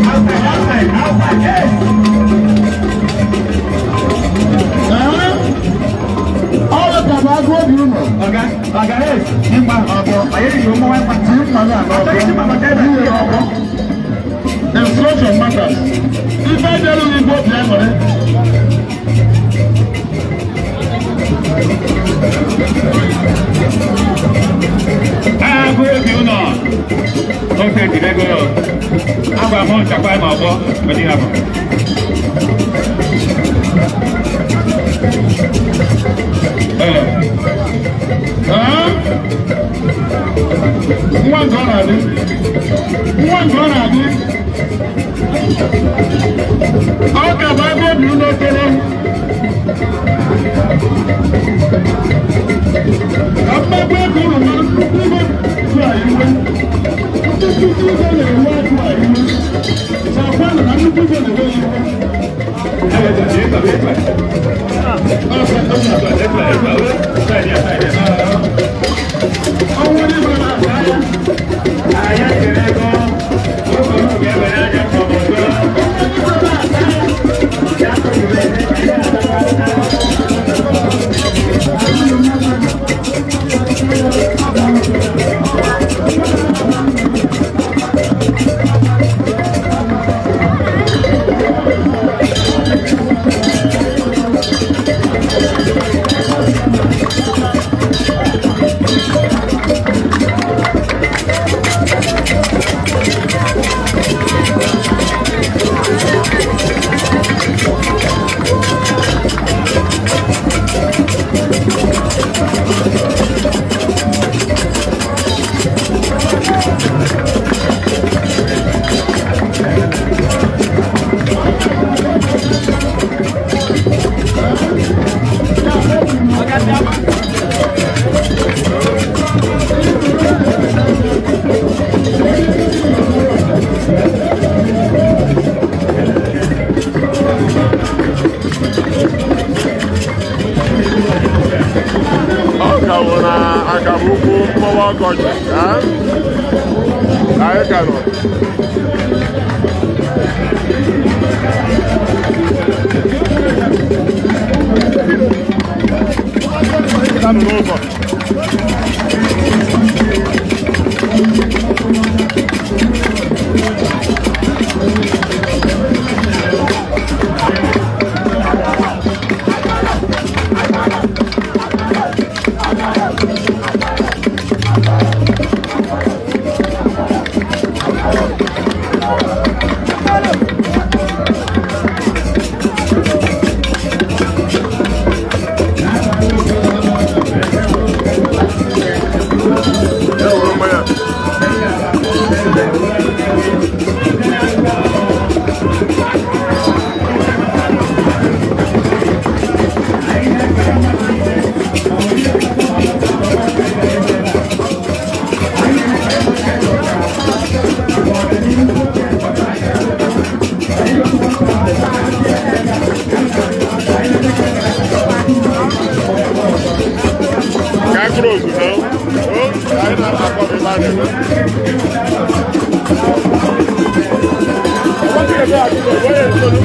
Outside, outside, outside, hey! Tinye mmanya a n'ọkụ. Ihe n'ọkụ. Instruction matters. Ife bịara igwe obi aṅụrị. Agụ obi ụlọ ofe ejidego agwa m nchakwa ma ọgbọ mgbe ha bụ. Ee? Nwa nke ọ na-adị. Nwa nke ọ na-adị. Ọ ka bụ ebe obi ụlọ toro. Ka mmegbu ego ụlọ mara nnukwu ibe tụ a iwe. Nnukwu ibe na-ewe atụ a iwe. Chakwanụ na nnukwu ibe na-ewe ya iwe. Ọnwụ ndị ibe na-ata ya. Ọ ka wụ na akara ukwu mmọnwụ ọkọchị ee? Anyị ka nọ. Pụtanụ n'ụzọ. Ya wuru mmanya. Ka a kụrụ ozu ha. O, ka anyị na-akọ ebe a na-eme. Ọgbakọ ebe a kụrụ, onye nsogbu.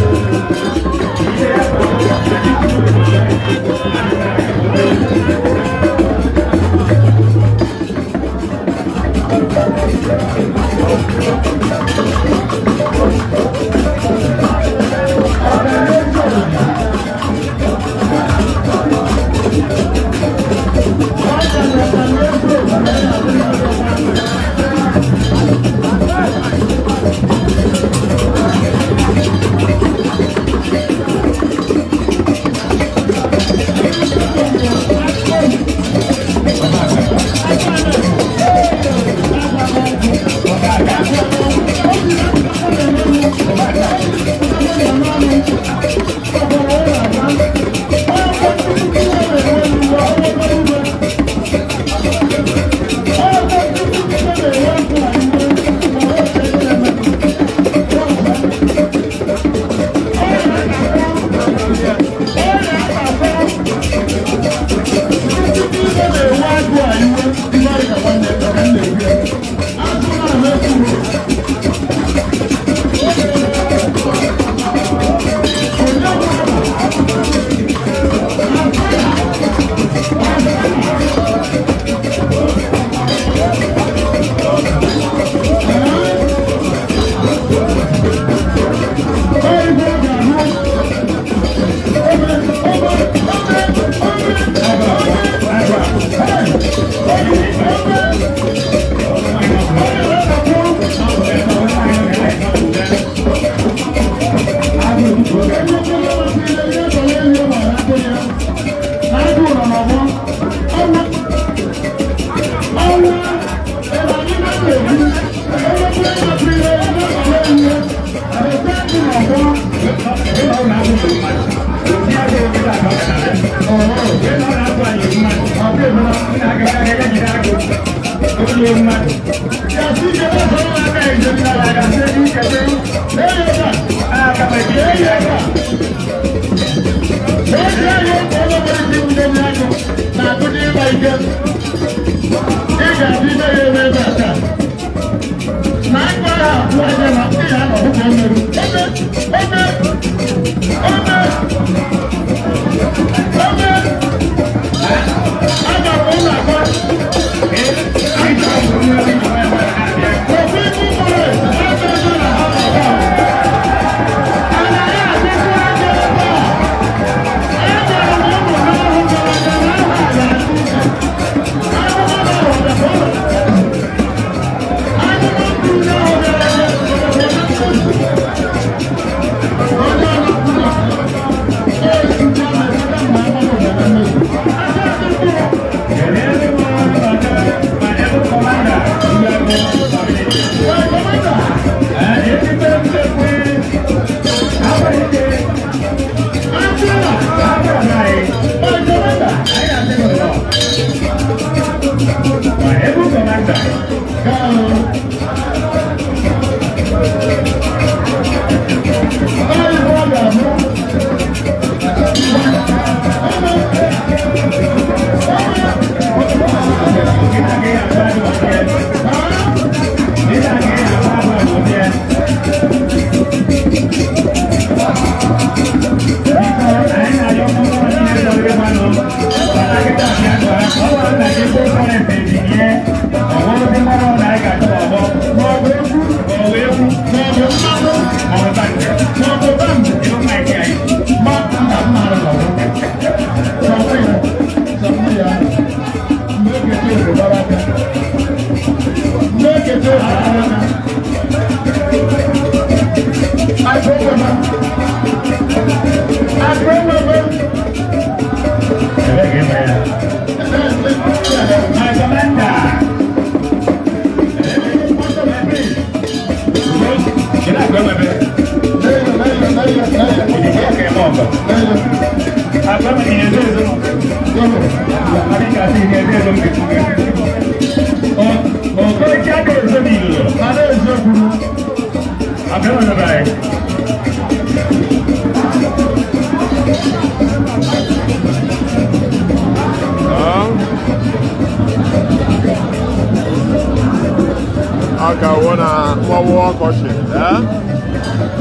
Ọ na mgbawa ọkọchị,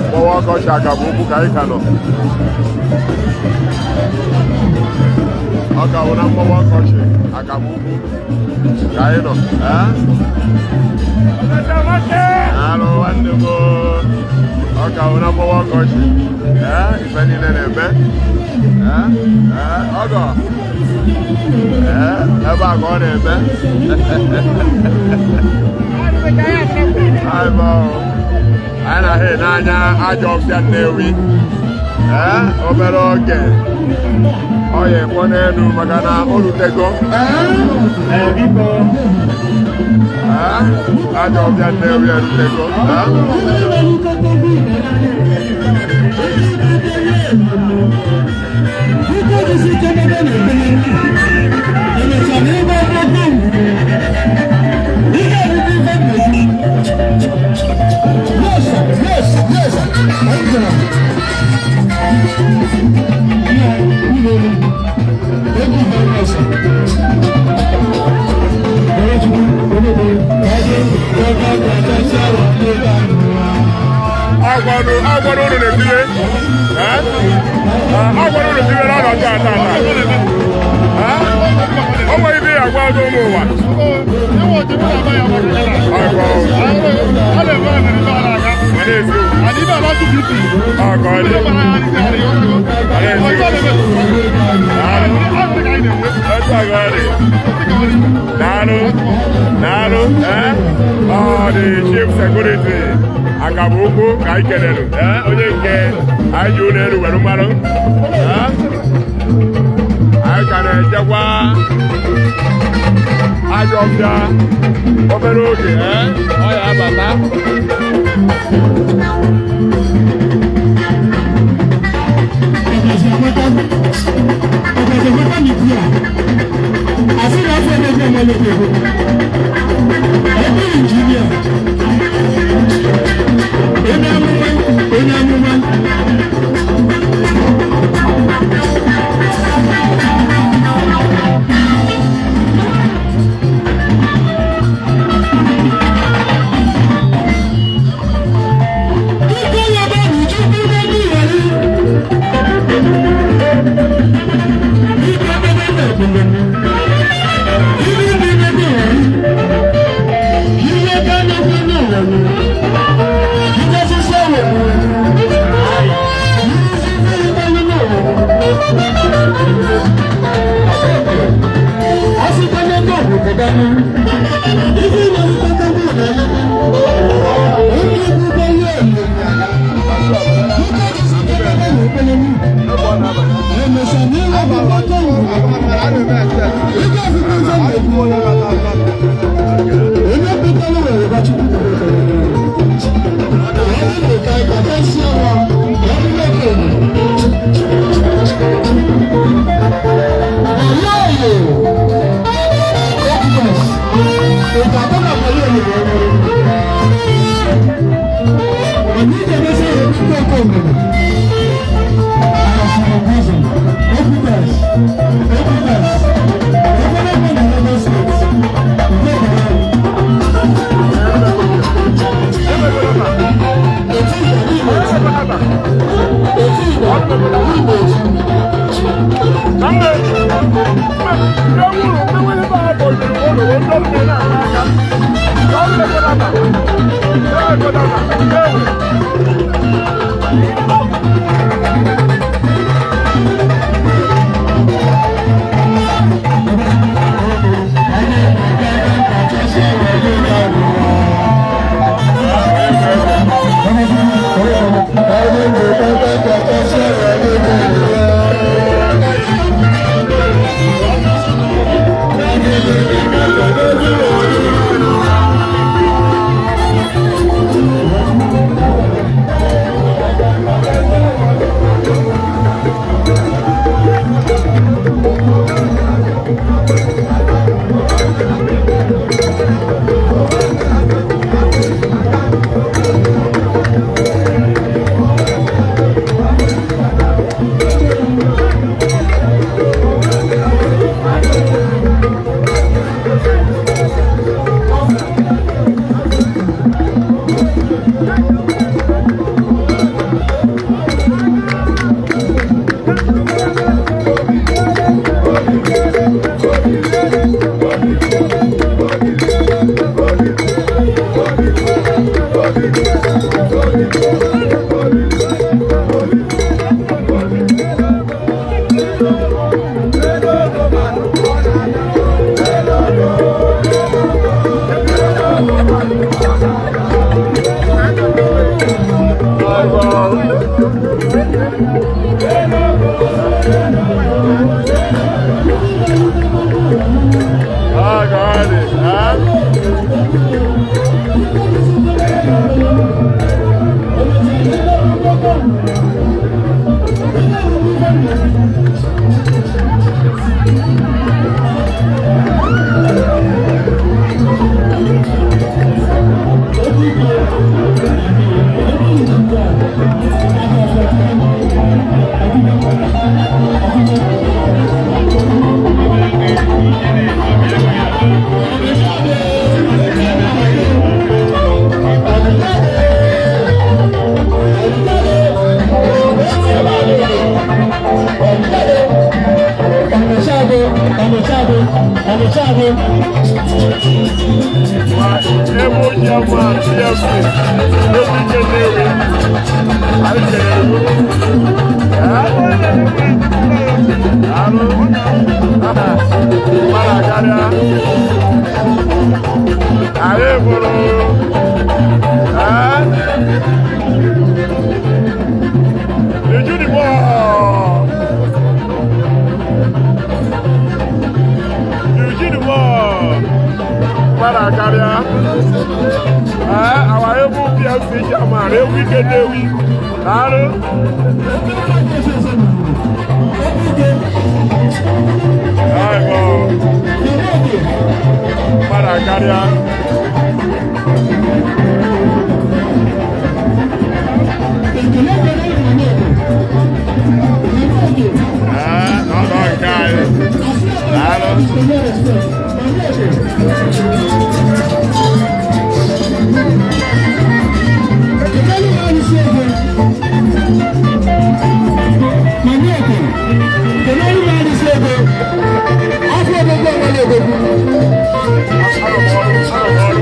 mgbawa ọkọchị akabụ ukwu ka anyị ka nọ. Ọ ka wụ na mgbawa ọkọchị akabụ ukwu ka anyị nọ. Alụ nwanne m, ọ ka wụ na mgbawa ọkọchị, ife niile na-eme ọgọ ebe a ka ọ na-eme. Anyị na-ahụ n'anya ajọ ọfịa Nnewi. Obere oge ọ ya ekpo n'elu maka na o rutego. Ajọ ọfịa Nnewi erutego. Thank you very much, sir. Agwara unu na-etinye agwara unu tinye n'ọnọdụ a tata. O nwere ibe ya agwa ọdụ ụmụ ụwa. Mana eziokwu. Ọ ka ọ dị. Otu a ka ọ dị. Daalụ, daalụ, ee, ọ dị chief security akabụ ukwu ka anyị kelere, ee, onye nke anyị ji ụlọ elu were mmanụ, ee, anyị ka na-echekwa ajọ ọfịa obere oge, ee, ọ ya abata. Onye amụma. Ebe ochie ma TFC, ebe ike Nnewi, anyị kelere gị. Daalụ. Mmadụ akarịa. Anyị bụrụ. Eju dị bọọlụ. Eugene Moore. Mmadụ akarịa. Ee, our able PFC chairman, Ewike Nnewi. Daalụ. Aịbọ. Mmadụ akarịa. Ee, n'ọnọ nke anyị. Daalụ. Arọ m ọrụ, arọ m ọrụ.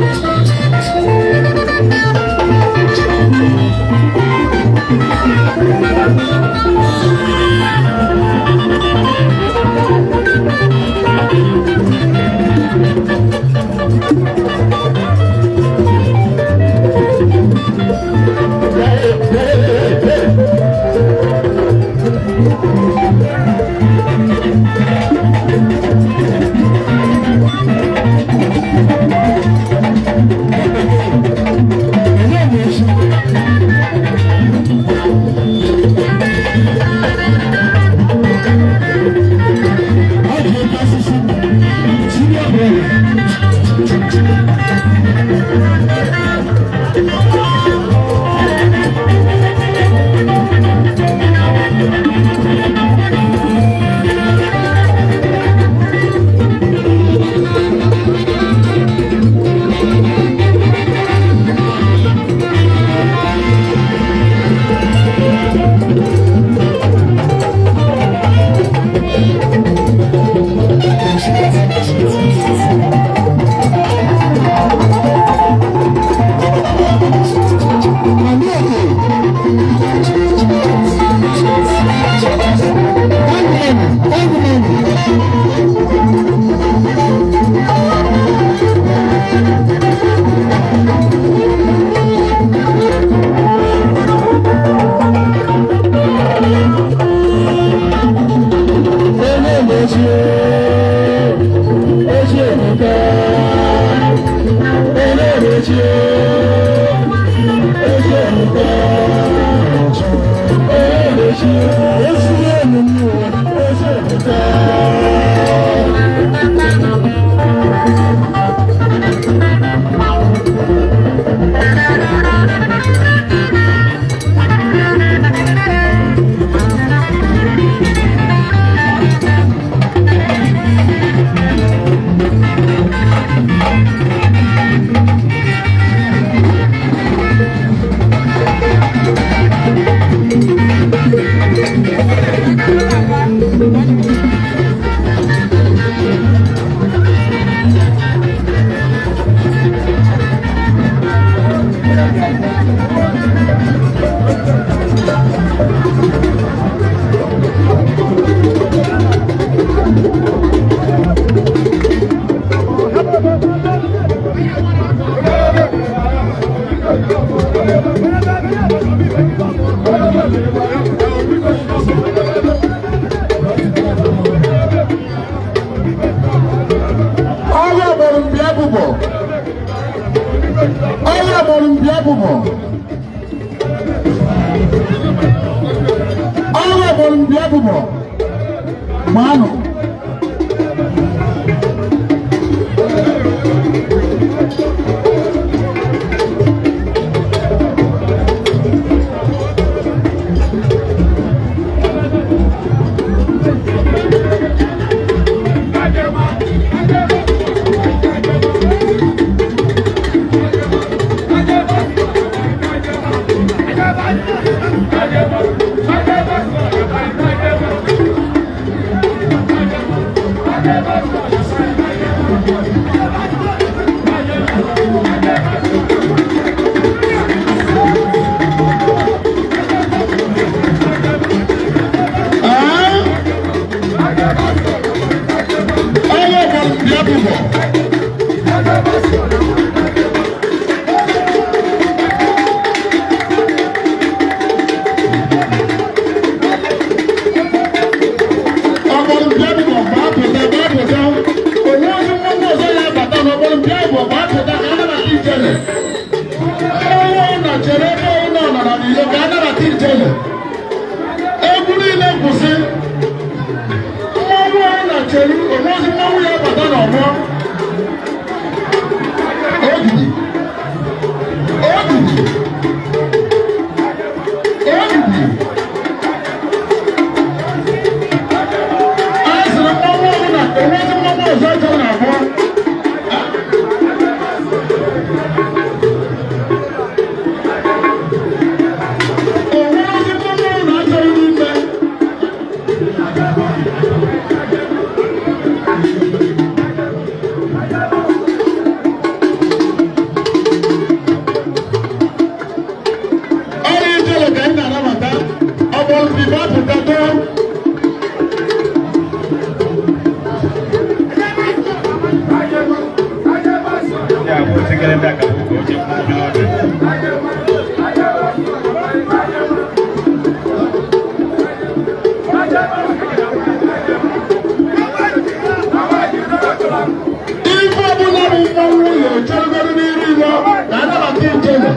Ọrịa gbọrọ mpi abụbọ. Ọrịa gbọrọ mpi abụbọ. Ọrịa gbọrọ mpi abụbọ. Gbaanụ. Thank you. Onwezi mmanwụ ya bata n'ọgbọ. Ogidi. Ogidi. Ogidi. A sịrị mmanwụ ọbụla, onwezi mmanwụ ọzọ chọrọ n'ọgbọ. Onwezi mmanwụ ọbụla achọrọ n'ime. Ọrụ ijele ka anyị na-anabata ọgbọrọ ibe apụta too. Ya bụ osikere ndị akabụ ka o chekwa obere oge. Ife ọbụla bụ mmanwụ ya echerugoro n'iru ilo na anabata ijele.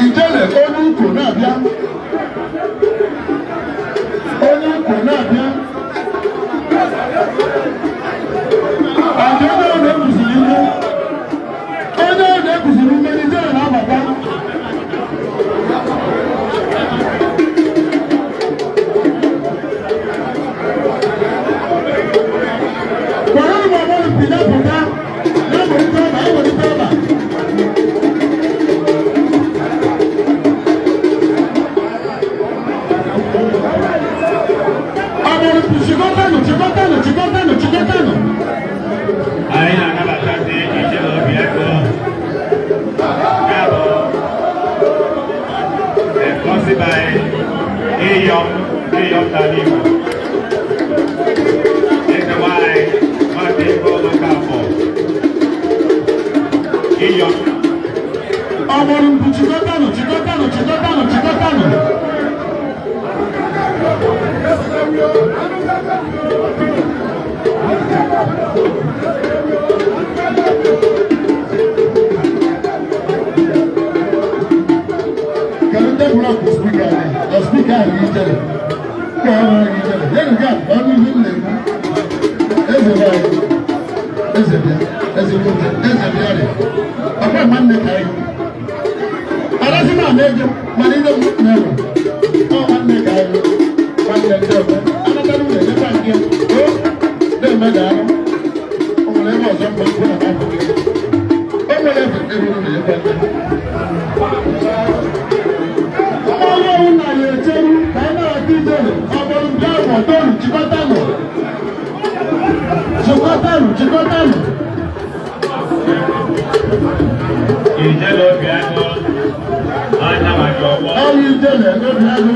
Ijele onye ukwu na-abịa. Onye ukwu na-abịa. Ọdị onye ọ na-ekuziri ihe. Onye ọ na-ekuziri ihe ijele na-abata. Kwara m ọgbọrọ mpi ya pụta. Ya welite ọba, ya welite ọba. Ọgbọrọ mpi chịkọtanụ, chịkọtanụ, chịkọtanụ, chịkọtanụ. Anyị na-anabatazi ijele obi ego. Ya bụ ekọsibai ịyọm ịyọm n'ala Igbo. Eze nwanyị nwata ego nwoke afọ. Ịyọm. Ọgbọrọ mpi chịkọtanụ, chịkọtanụ, chịkọtanụ, chịkọtanụ. Kedu ndị blọkụ spika anyị? Ọ spika anyị ijele. Nke ọ bụla gị ijele. Ya nke a, ọ bụ ihe m na-ekwu. Eze be anyị. Eze bịa. Eze nwoke. Eze bịa dị. Ọkwa nwanne ka anyị. Arasị m ama ego, mana ile m na-enwe. Ọ nwanne ka anyị. Nwanne ndị ọzọ. Anatara ụlọ enyekwa nke. O, na-eme daalụ. O nwere ebe ọzọ mgbe mkpụ na afọ gị. O nwere ebe ebe ụlọ enyekwa nke. Ọrụ ọrụ na ya echeru ka anyị na-ata ijele ọgbọrọ ndị ahụ toru chịkọtanụ. Chịkọtanụ, chịkọtanụ. Ijele obi agụ. Anya maka ọgbọ. Ọrụ ijele obi agụ.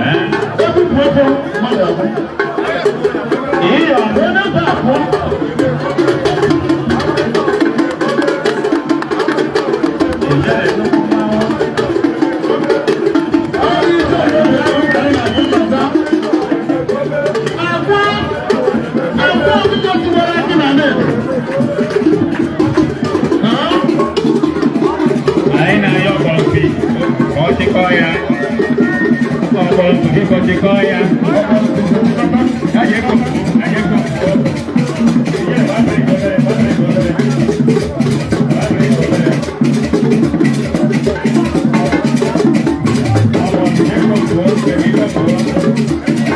Ee. Ebupụ ọkụ mmadụ abụọ. Ịyọm. Onye bụ abụọ. Ijele nnukwu mmanwụ. Ọrụ ijele obi agụ ka anyị na-akpọkọta. Agwa agwa ọkụkọ tiwara akị na net. Anyị na-ayọ kọmpi ka ọ chịkọọ ya. Ọkpọrọ biko chịkọọ ya. Anyị ekwo, anyị ekwo. Ihe gbasara ego obere, gbasara ego obere. Gbasara ego obere. Ọkpọrọ ekwo pụọ, ekwo pụọ.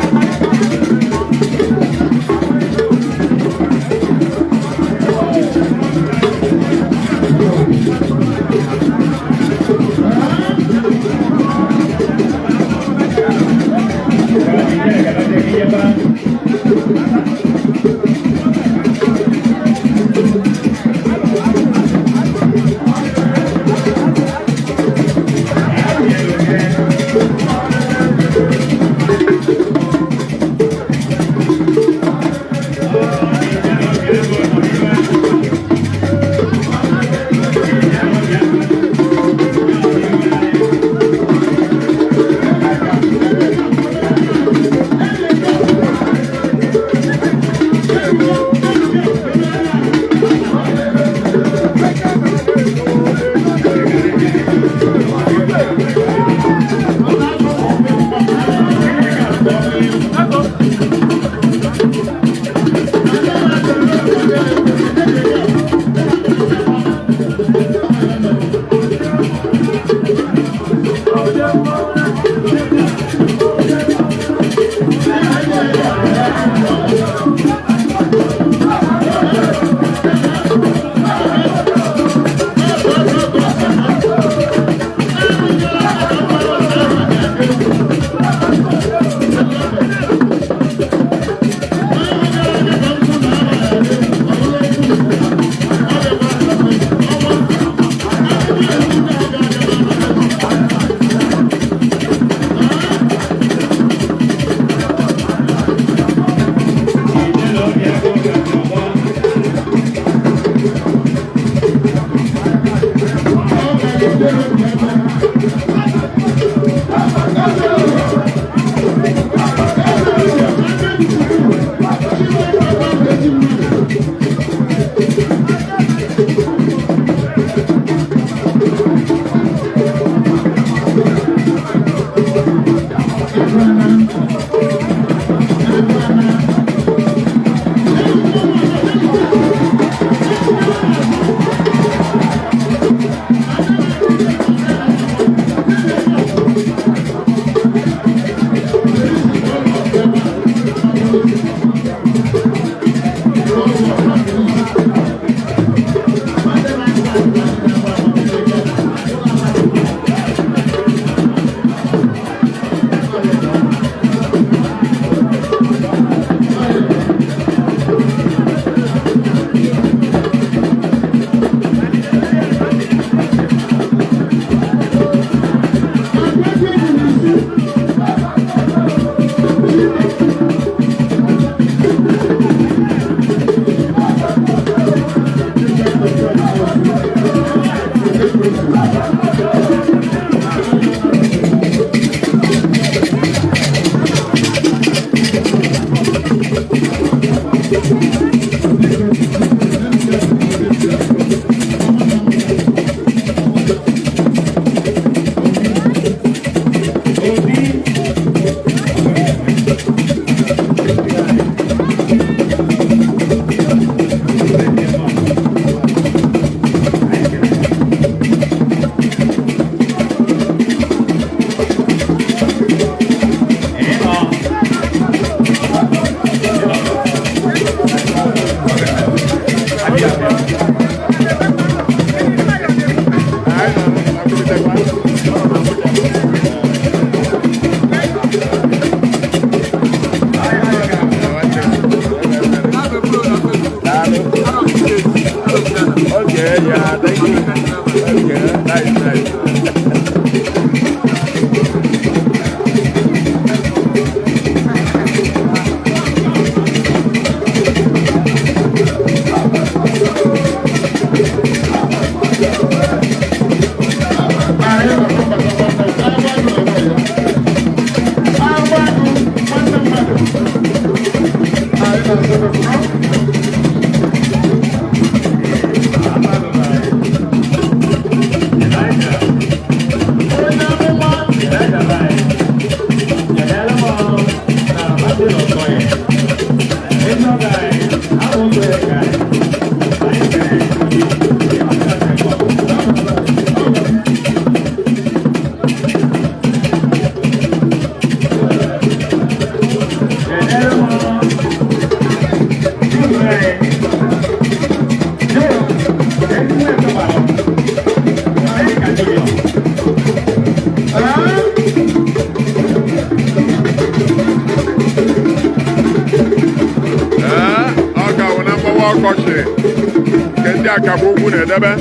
Akagbu Ukwu na-edebe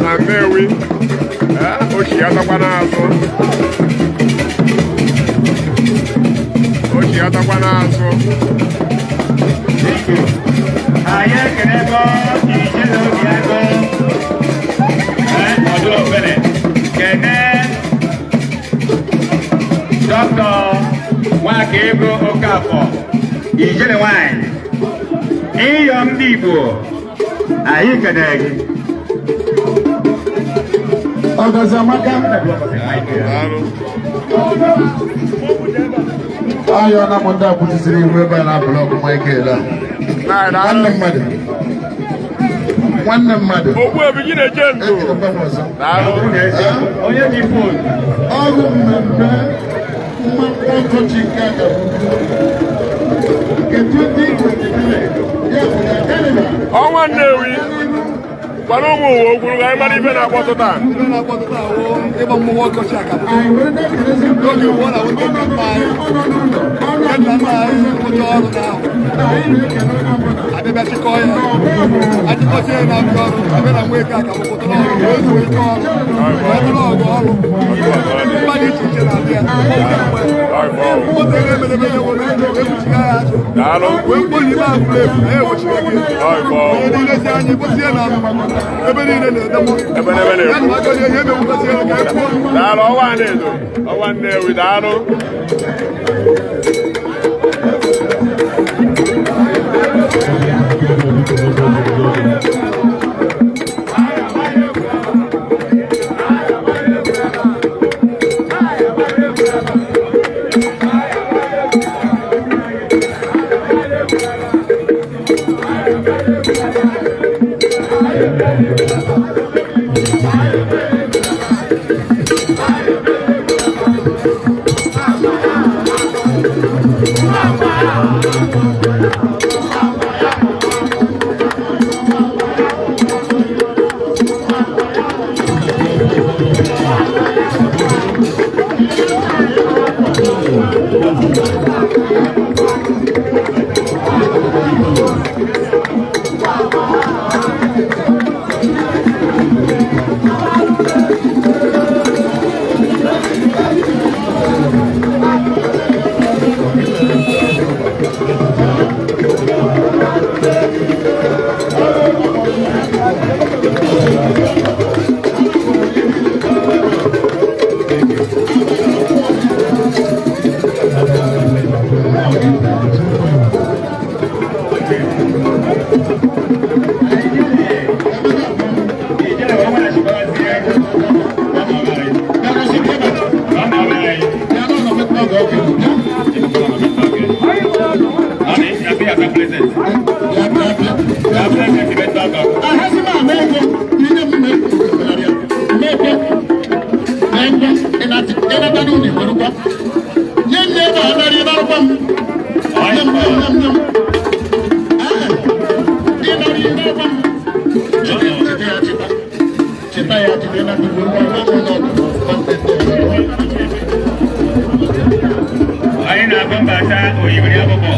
na Nnewi. O chiatakwa n'azụ, o chiatakwa n'azụ. Anyị ekenego Ijele Obiagụ, ọdụ ofele, kene Dọkịta Nwakaego Okafọ, Ijele nwanyị, ịyọ ndị Igbo, anyị kene gị. Ọgọzi amaka. Daalụ. Ayọ na m ndị a kwụsịsịrị ihu ebe a na blọọgụ Michael a. Na- Nwanne daalụ. mmadụ. Nwanne mmadụ. Ogbuebi gị na-eje ndụ. Ekelekwa m ọzọ. Daalụ. Onye ji phone. Ọrụ mmemme mma ọkọchị nke Akagbu nke 2023 ya bụ na Carnival. Ọnwa Nnewi gwara ụmụ ụwa okwu ka anyị mara ife na-akpọtụ taa. Ife na-akpọtụ taa wụ ịgba mmọnwụ ọkọchị Akagbu. Anyị were na-ekelezi ndị N'oge ugbu a na-awụ ndị nna nna anyị, ọnọ n'ụlọ, ọnọ ndị nna nna anyị rụcha ọrụ n'ahụ, anyị na-ekele onye ọbụla. Abịabịa chịkọọ ya, achịkọsịa ya na-abịa ọrụ, abịa na Nweke Akagbu pụtara ọrụ, wee zuo ike ọrụ, wee tụrụ ọgụ ọrụ. Mba dị iche iche na-abịa, moto ego emedebe ya were ekpuchiga ya azụ. Daalụ. Wee mkpoli ime afụrụ efu, na ya ewochiri gị. Onye niile si anyị kwụsị ya na ebe niile na-edemọ. Ebe n'ebe na-ekwu. Ya na agọzie ihe emewukwasị ya ka e kwuo. Daalụ, ọnwa na-edo, ọnwa Nnewi, daalụ. Ijele wee weghachikwazie ego. Ọ na-abịa anyị. Ọ na-abịa anyị. Ọ na-abịa ya president. Ya president ibe ndị ọgọ. Ahazi m ama ego ihe m na-ekwe na ngwa ịnata n'ụlọ igwerukwa nye nne ebe a narị ịnarụkwa m nye m nye m nye m ịnarị ịnarụkwa m cheta cheta ya cheta cheta ya cheta ịnata igwerukwa nwa m onye ọdụ. Anyị na-agụ mbata oyibiri akwụkwọ.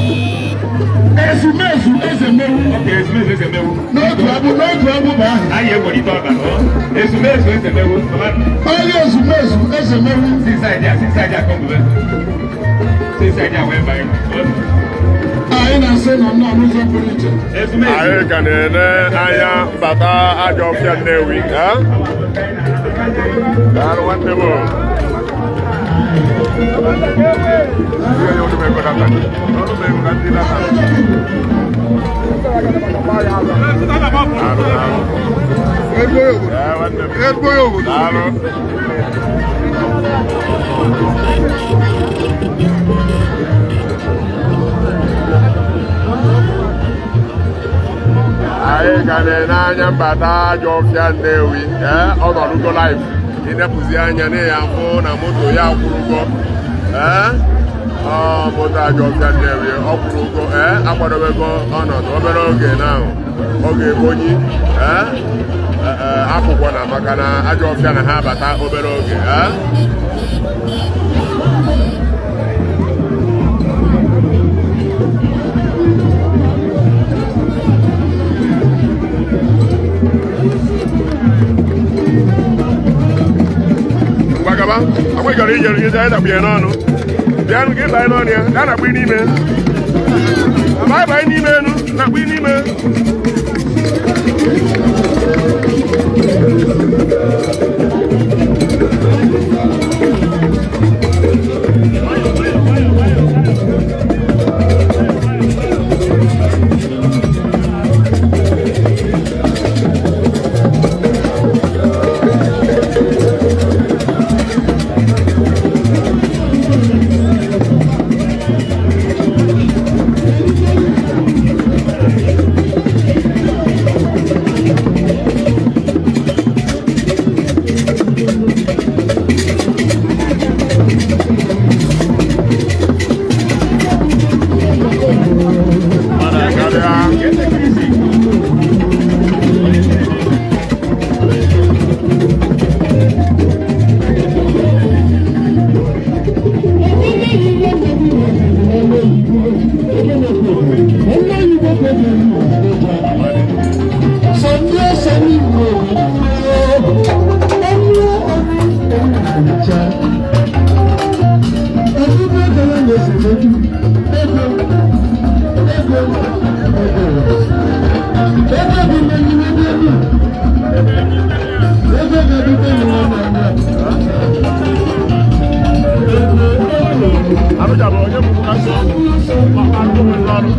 Ezumezu eze mewu. Oke ezumezu eze mewu. N'otu abụ bụ ahụ. Anyị ewelite ọbara. Ezumezu eze mewu. Onye ezumezu eze mewu. Sisaidi a, sisaidi a kọmbube. Sisaidi a wee banye. Anyị na-asị na nnọọ n'ụzọ pụrụ iche. Ezumezu. Anyị ka na-ene anya mbata ajọ ọfịa Nnewi. Eh? Daalụ nwanne m. Ihe ya olu m ego data. Olu m ego ka ndị data. Daalụ, daalụ. Ee, nwanne m. Daalụ. Anyị ka na-ene anya mbata ajọ ọfịa Nnewi. Ee, ọ nọrụgo live ịnepụzi anya na ya fụ na moto ya kwụrụgo. Ee, ọ moto ajọ ọfịa Nnewi ọ kwụrụgo. Ee, akwadobego ọnọdụ obere oge na ọ ga-ebonyi. Ee, ee, akwụkwọ na maka na ajọ ọfịa na ha abata obere oge. Ee. Gaba akwa ị chọrọ ijere ije anyị dakpu ya n'ọnụ. Bịanụ ka ị banye n'ọnụ ya, gaa nakpu n'ime. Banye, banye n'ime enu, nakpu n'ime. Karịa. Arụjabụ onye bụ ka nsọ maka akụkụ n'ọrụ.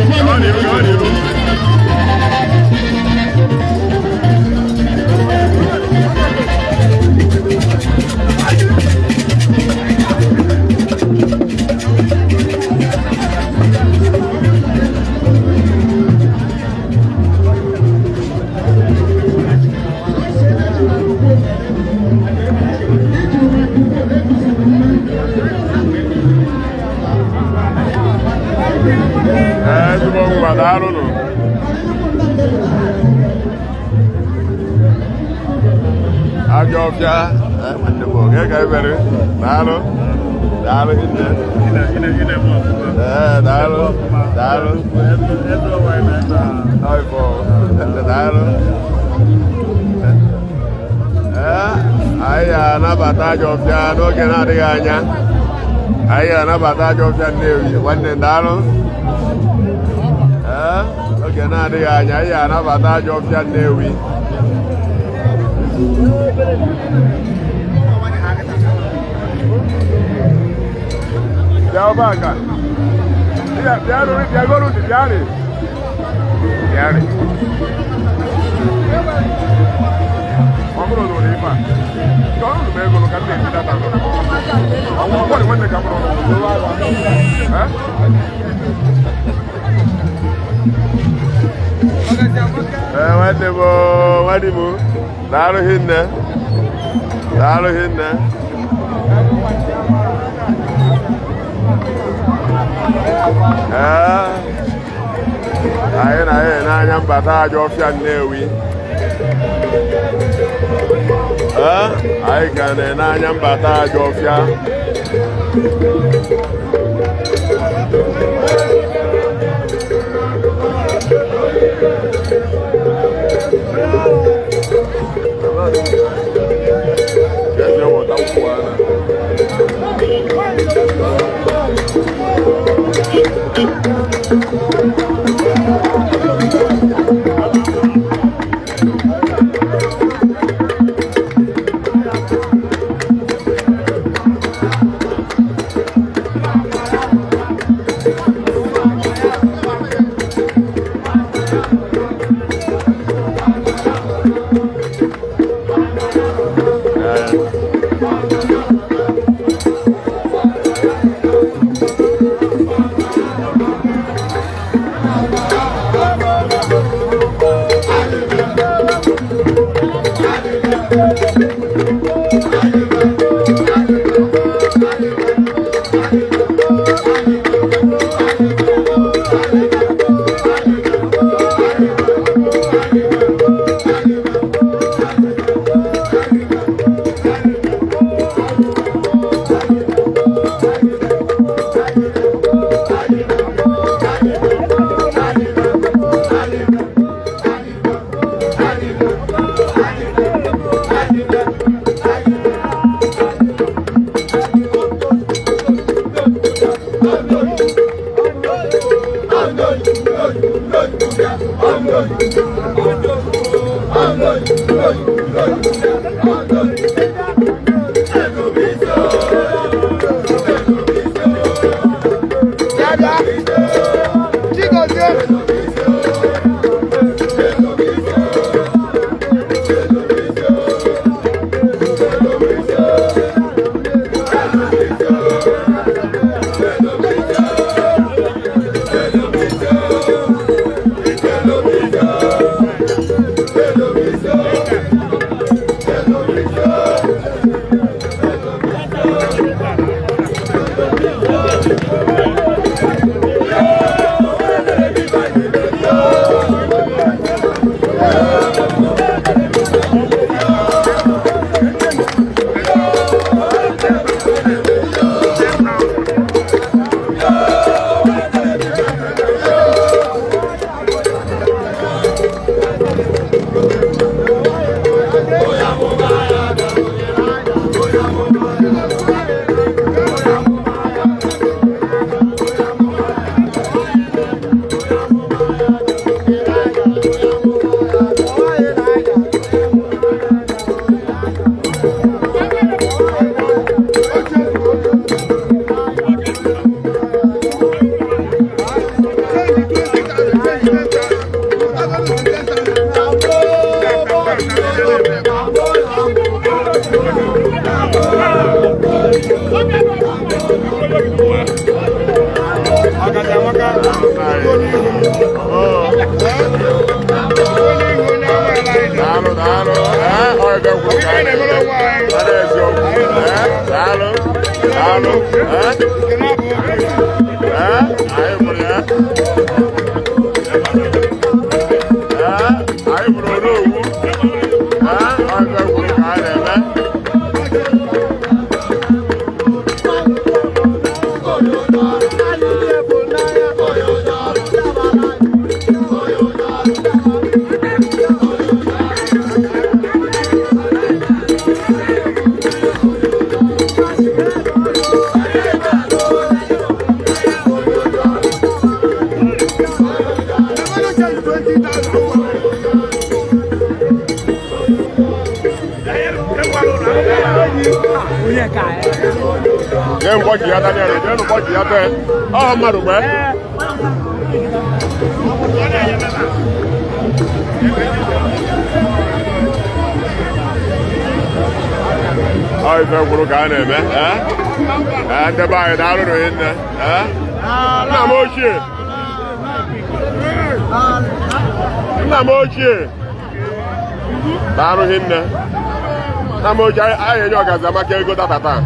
Gawa n'iru, gawa n'iru. Ee, ezigbo ngwa, daalụnụ. Ajọ ọfịa, ee, nwanne m, oge ka ebere. Daalụ. Daalụ hinne. Ee, daalụ. Daalụ. Ọịfọ. Daalụ. Ee, anyị ga-anabata ajọ ọfịa n'oge na-adịghị anya. Anyị ga-anabata ajọ ọfịa Nnewi. Nwanne, daalụ. Ee, oge na-adịghị anya anyị ga-anabata ajọ ọfịa Nnewi. Bịa ọba nka. Bịa, bịa ruru, bịa goro dị, bịa rị. Bịa rị. Ọ bụrụ na ụlọ ife a, ka ọ rụrụ m ego ka m na-esi data nọ. Ọ bụrụ nwanne ka m rụrụ. Eh? Ee, nwanne m, nwanne m, daalụ hinne. Daalụ hinne. Ee, anyị na anyị n'anya mbata ajọ ọfịa Nnewi. Ee, anyị ka na-ene anya mbata ajọ ọfịa. Eze wọta nkwụ a na. Ee. Mara eziokwu. Daalụ. Daalụ. Anyị bụrụ ya. Anyị bụrụ Onowu. Ọ ife kwuru ka a na-eme. Jee mkpọchi ya Daniel, jee mkpọchi ya bee. Ọ mmadụ gbee. Ọ ife kwuru ka a na-eme. Ndị be anyị daalụ nụ hinne. Nna m ochie. Nna m ochie. Daalụ hinne. Nna m ochie, anyị enye ọgazi amaka ego data taa.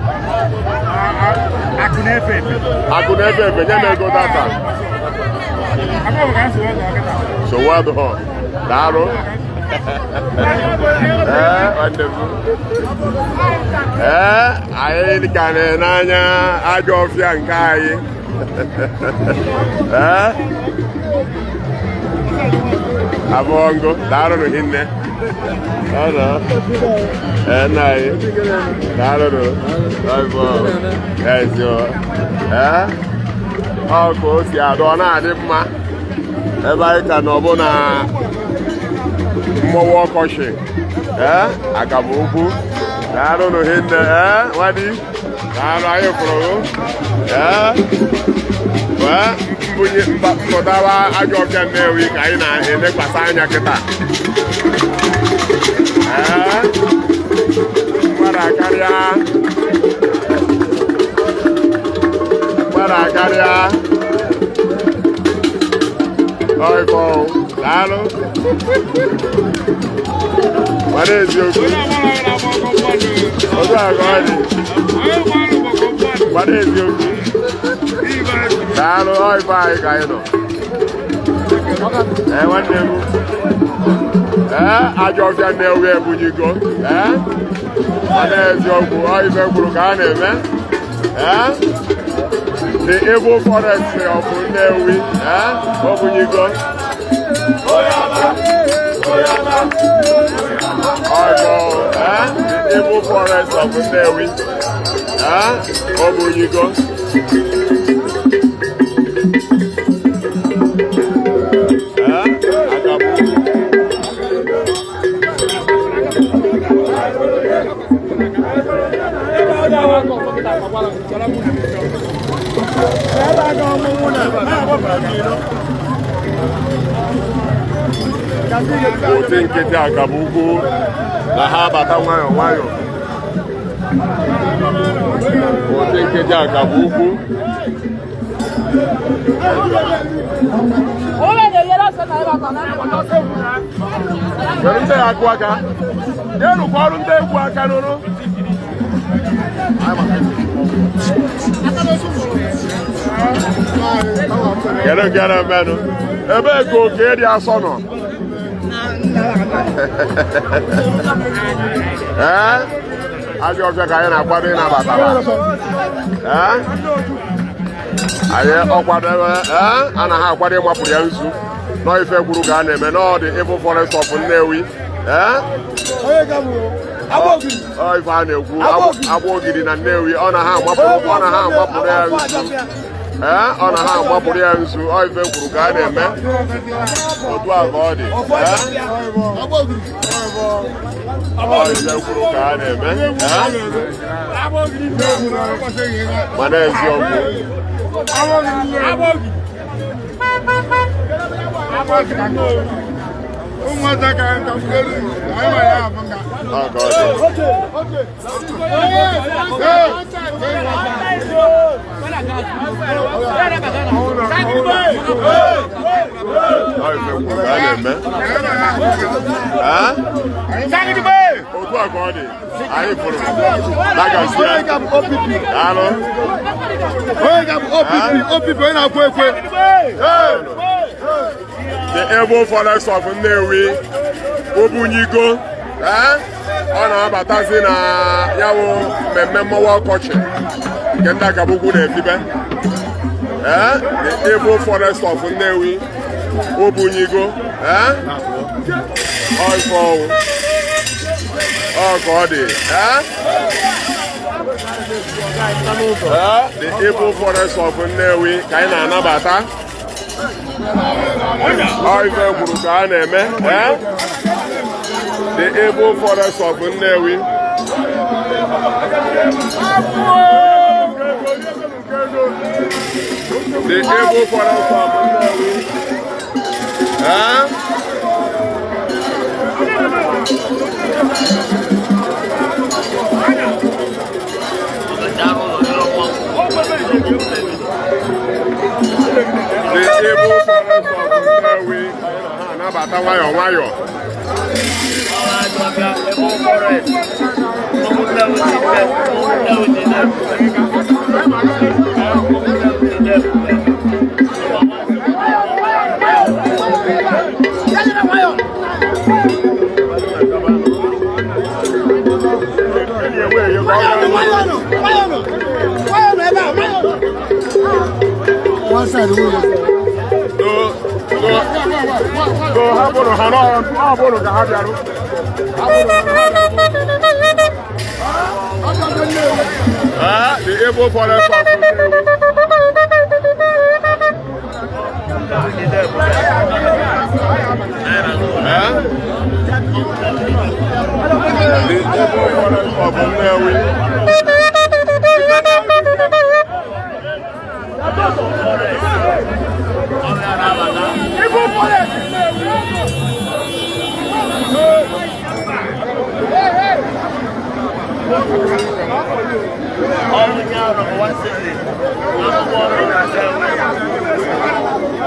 Akụ na-efe efe. Akụ na-efe efe, nye m ego data. Sowó adụghọ. Daalụ. Nwanne m. Anyị ka na-ene anya ajọ ọfịa nke anyị. Abụọ ngụ, daalụ nụ hinne. Nna anyị. Daalụ nụ. Ọ ka o si adụ, ọ na-adị mma. Ebe anyị ka nọ bụ na mmọnwụ ọkọchị. Akabụ ukwu. Daalụ nụ hinne. Nwadi. Daalụ, anyị fụrụ. Mbunye mpụtara ajọ ọfịa Nnewi ka anyị na-elekwasị anya kịta. Mmadụ akarịa. Mmadụ akarịa. Ọịfọ, daalụ. Mana eziokwu. Otu a ka ọ dị. Mana eziokwu. Daalụ, ọịfọ anyị ka anyị nọ. Nwanne m. Ajọ ọfịa Nnewi ebunyigo. Mana eziokwu, ọ ife kwuru ka a na-eme. The evil forest of Nnewi, obunyigo. Ọịfọ, the evil forest of Nnewi, obunyigo. Oti nkịtị akabụ ukwu na ha abata nwayọọ nwayọọ. Oti nkịtị akabụ ukwu. Kedu ndị ya akụ aka? Jerukwa ọrụ ndị egwu aka nụrụ. Kedu nke na-emenụ? Ebee ka oke dị asọ nọ? Ajọ ọfịa ka anyị na-akwado ịnabata. Anyị ọkwadebe anaghị akwado ịmapụrụ ya nzu nọ ife gwuru ka a na-eme n'ọdị Evil Forest of Nnewi. Ife a na-ekwu agba ogidi na Nnewi, ọ na ha amapụrụ ya nzu. Ọ na ha amapụrụ ya nzu. Ọ ife kwuru ka a na-eme otu a ka ọ dị. Ọ ife kwuru ka a na-eme mana eziokwu. Otu a ka ọ dị. Anyị fụrụ. Dagazie. Daalụ. Onye ga-abụ OPP, OPP onye na-akwe ekwe. The Able Forest of Nnewi, Obunyigo, ọ na-abatazi na ya wụ mmemme mmọnwụ ọkọchị nke ndị Akabukwu na-efibe. The Able Forest of Nnewi, Obunyigo, ọ ife ọwụ ọ ka ọ dị. The Able Forest of Nnewi ka anyị na-anabata. Ọ ife kwuru ka a na-eme. The Able Forest of Nnewi. The Able Forest of Nnewi. The Able Forest of Nnewi na-anabata nwayọọ nwayọọ. One side, So ha bụrụ ha na ọ bụrụ ka ha bịarụ. The Able Forest of Nnewi. The Able Forest of Nnewi.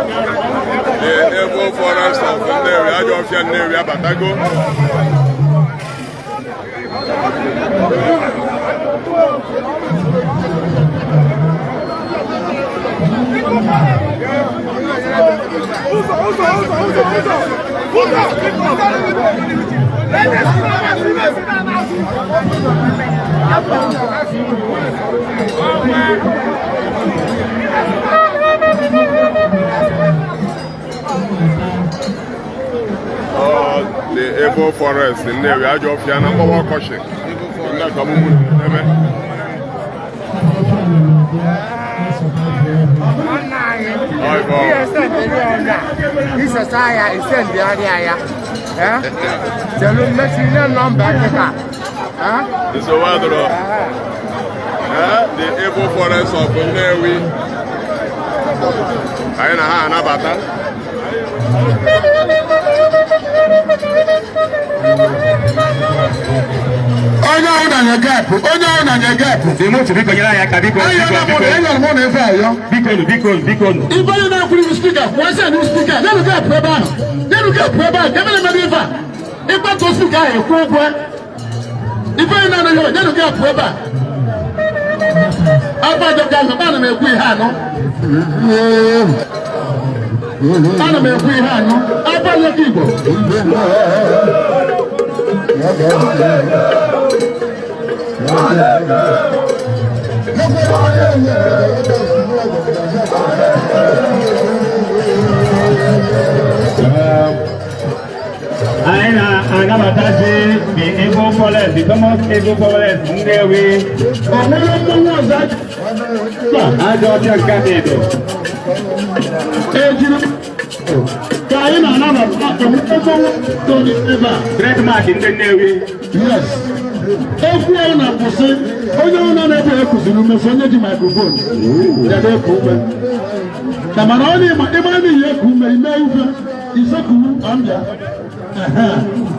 The Able Forest of Nnewi, ajọ ọfịa Nnewi abatago. The Able Forest Nnewi, ajọ ọfịa na mgbawa ọkọchị. Ndị Akabukwu na-eme. The Able Forest of Nnewi. Anyị na ha anabata. Onye ahụ na-nye gapụ, onye ahụ na-nye gapụ. Biko nyere anyị aka, biko. Biko biko biko. Ife onye na-ekwuru ibu spika, kwụọ sị na spika, nyenu gapụ ebe ahụ. Nyenu gapụ ebe ahụ, ka ebe na-emere ife a. Ịkpatụ spika ahụ ekwu okwu. Ife onye na-anaghị, nyenu gapụ ebe a. Afọ ajọ ga ahụ, ana m ekwu ihe anọ. Ana m ekwu ihe anọ. Afọ ajọ Igbo. Anyị na-anabatazi the Able Forest, the Thomas Able Forest Nnewi. Ọhụrụ mmọnwụ ọzọ Ajọ ọfịa nke Edo. Ejiri ka anyị na-anabata ọmụmụ tony ebe a. Trademark ndị Nnewi. Yes. Okwu ahụ na-akwụsị onye ọ na-ebe ekuziri ume onye ji microphone. Ya na-eku ume. Kama na ọ na-ịma ịma n'ihi eku ume ime ife isekuru ọmbịa.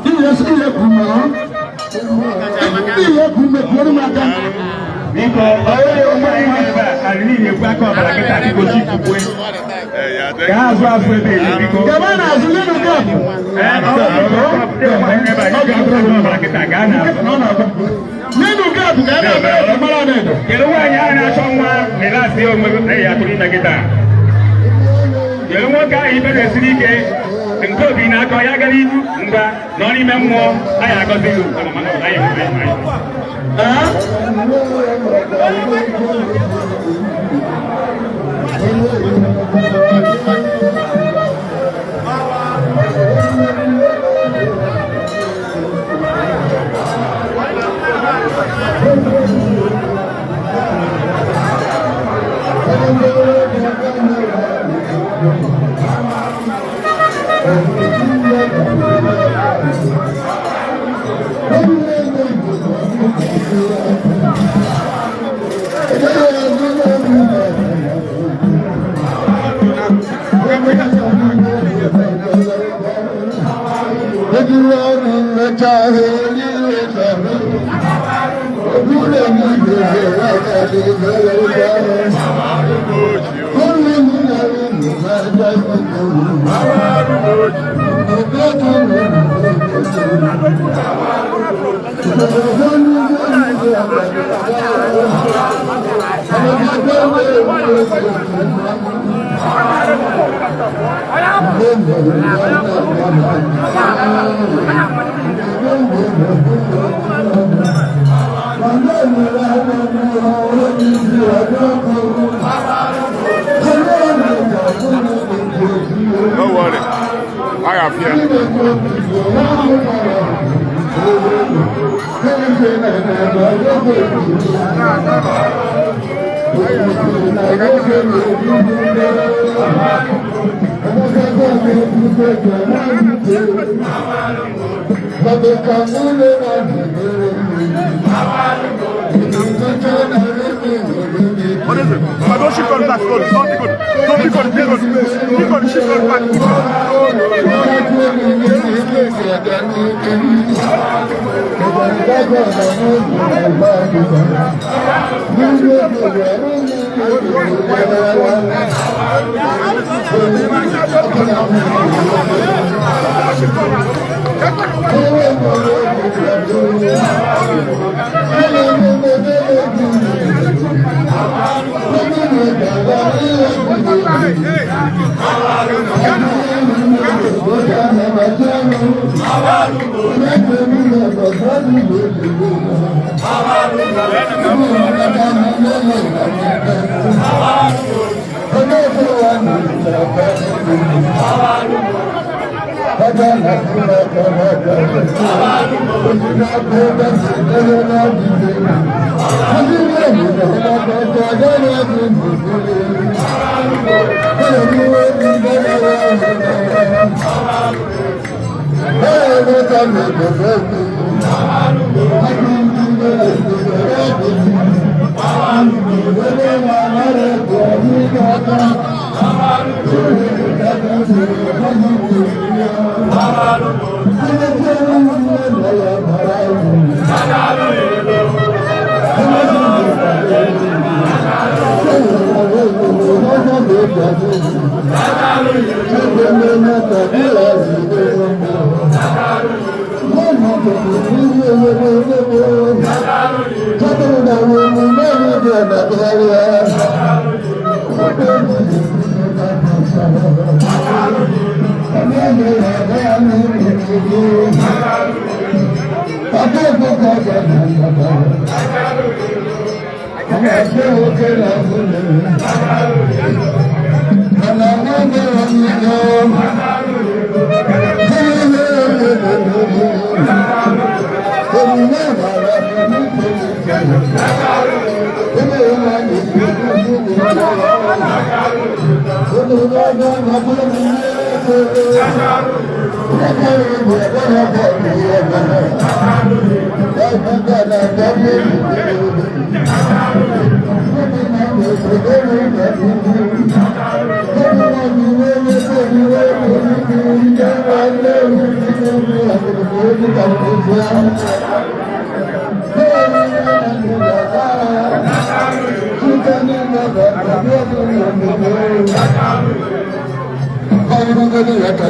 Ihe eku ume ọ. Ihe eku ume kwuru m aka. Biko, onye ụmụ anyị nọ ebe a, anyị niile ekwe aka ọbara kịta biko chi kwukwe. Ya. Gaa azụ azụ ebe ebe biko. Gaba n'azụ nyenụ gap. Nyenụ gap ka a na-eme ka mara Anaedo. Kedu nwaanyị ahụ na-achọ nwa na-elasị onwe na ya atụrụ ime gị taa? Kedu nwoke ahụ ibe na-esiri ike nke obi na-akọ ya gara ihu ngwa nọ n'ime mmụọ anyị agọzi gị anyị hụrụ Ee? Don't worry. I have here. What is it? But don't shift on back, don't pick on, don't pick on, pick on, pick on, shift on back. Thank you.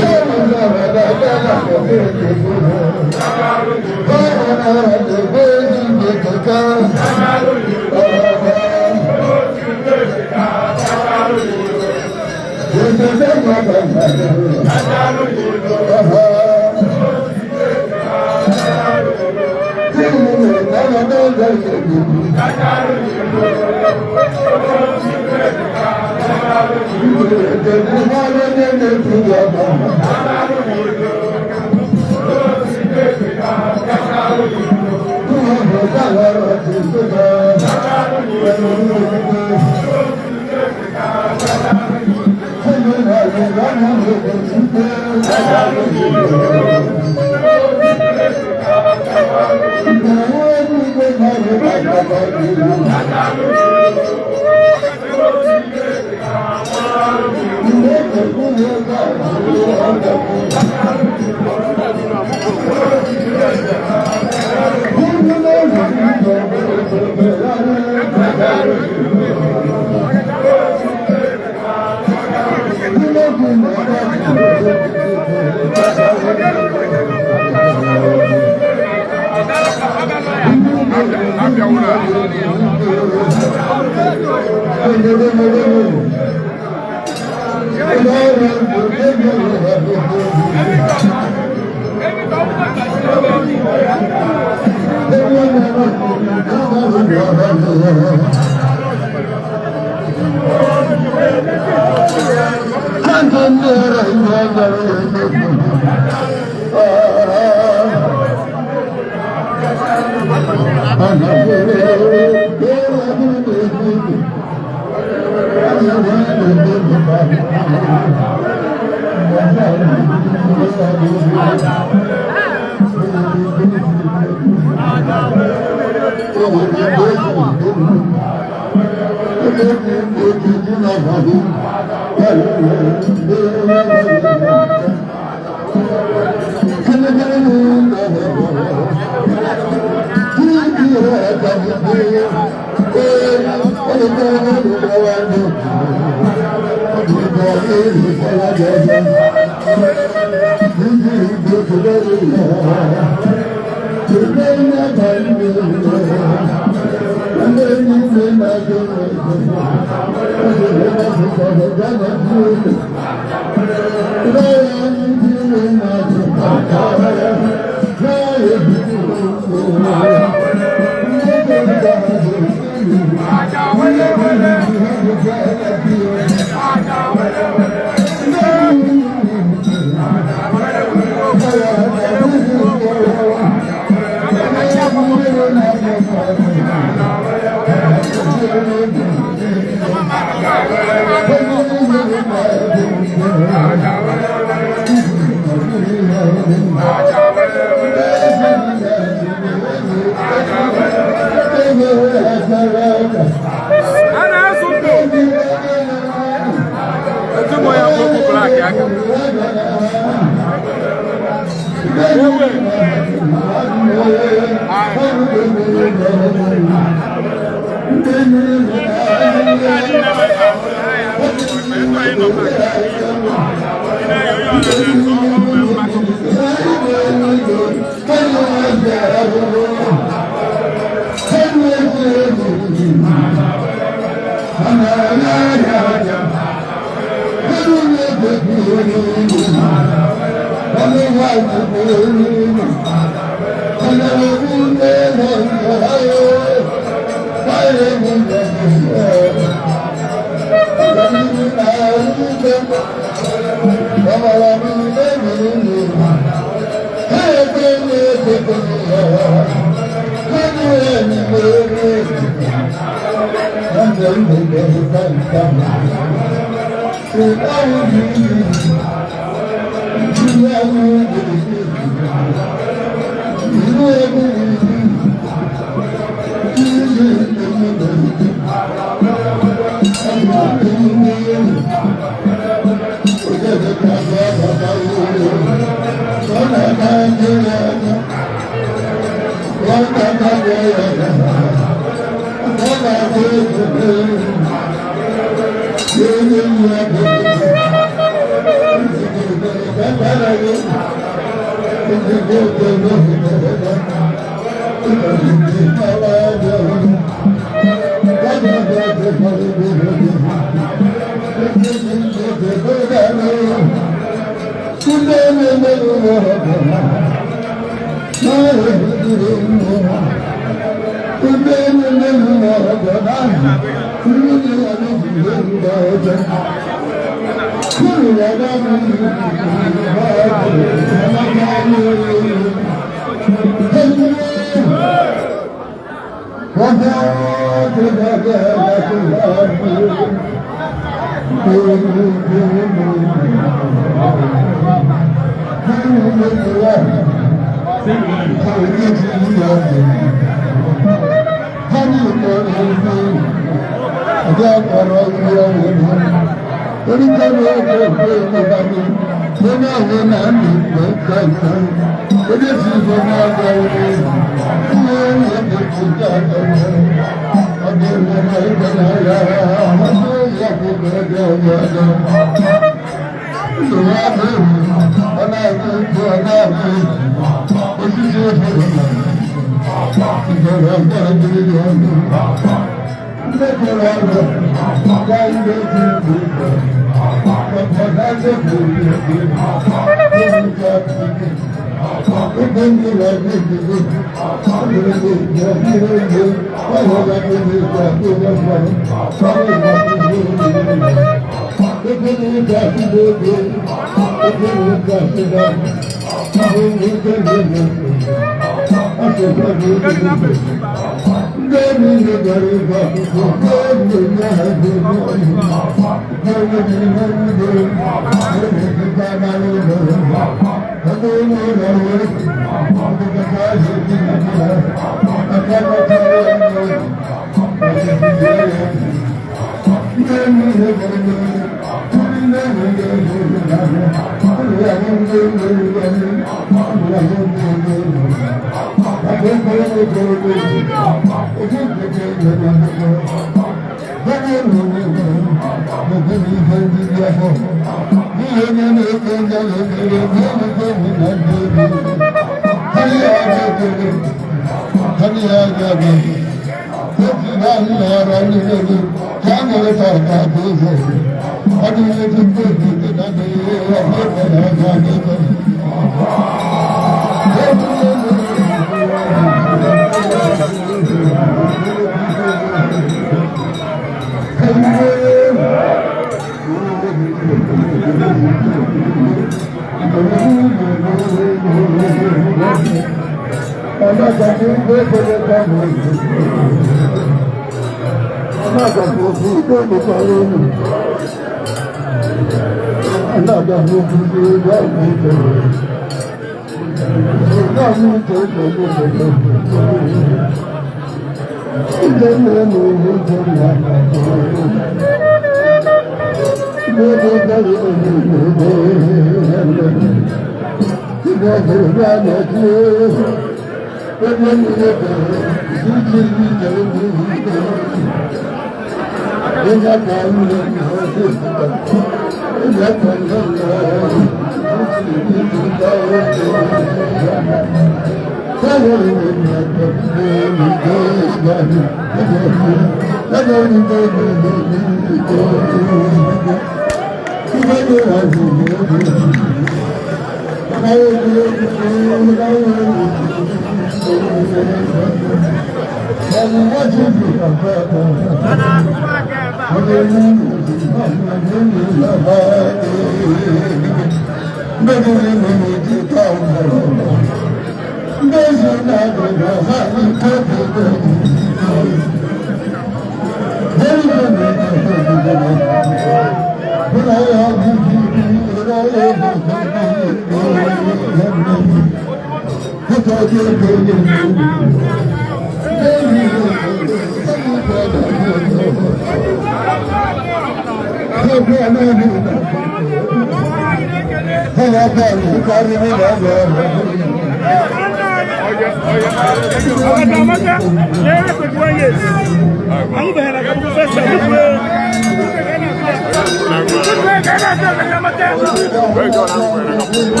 Wee nke ọ na-akwụkwọ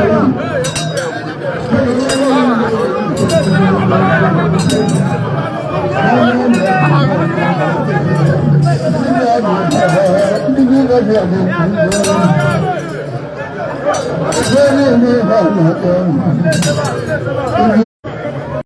ya. Thank you.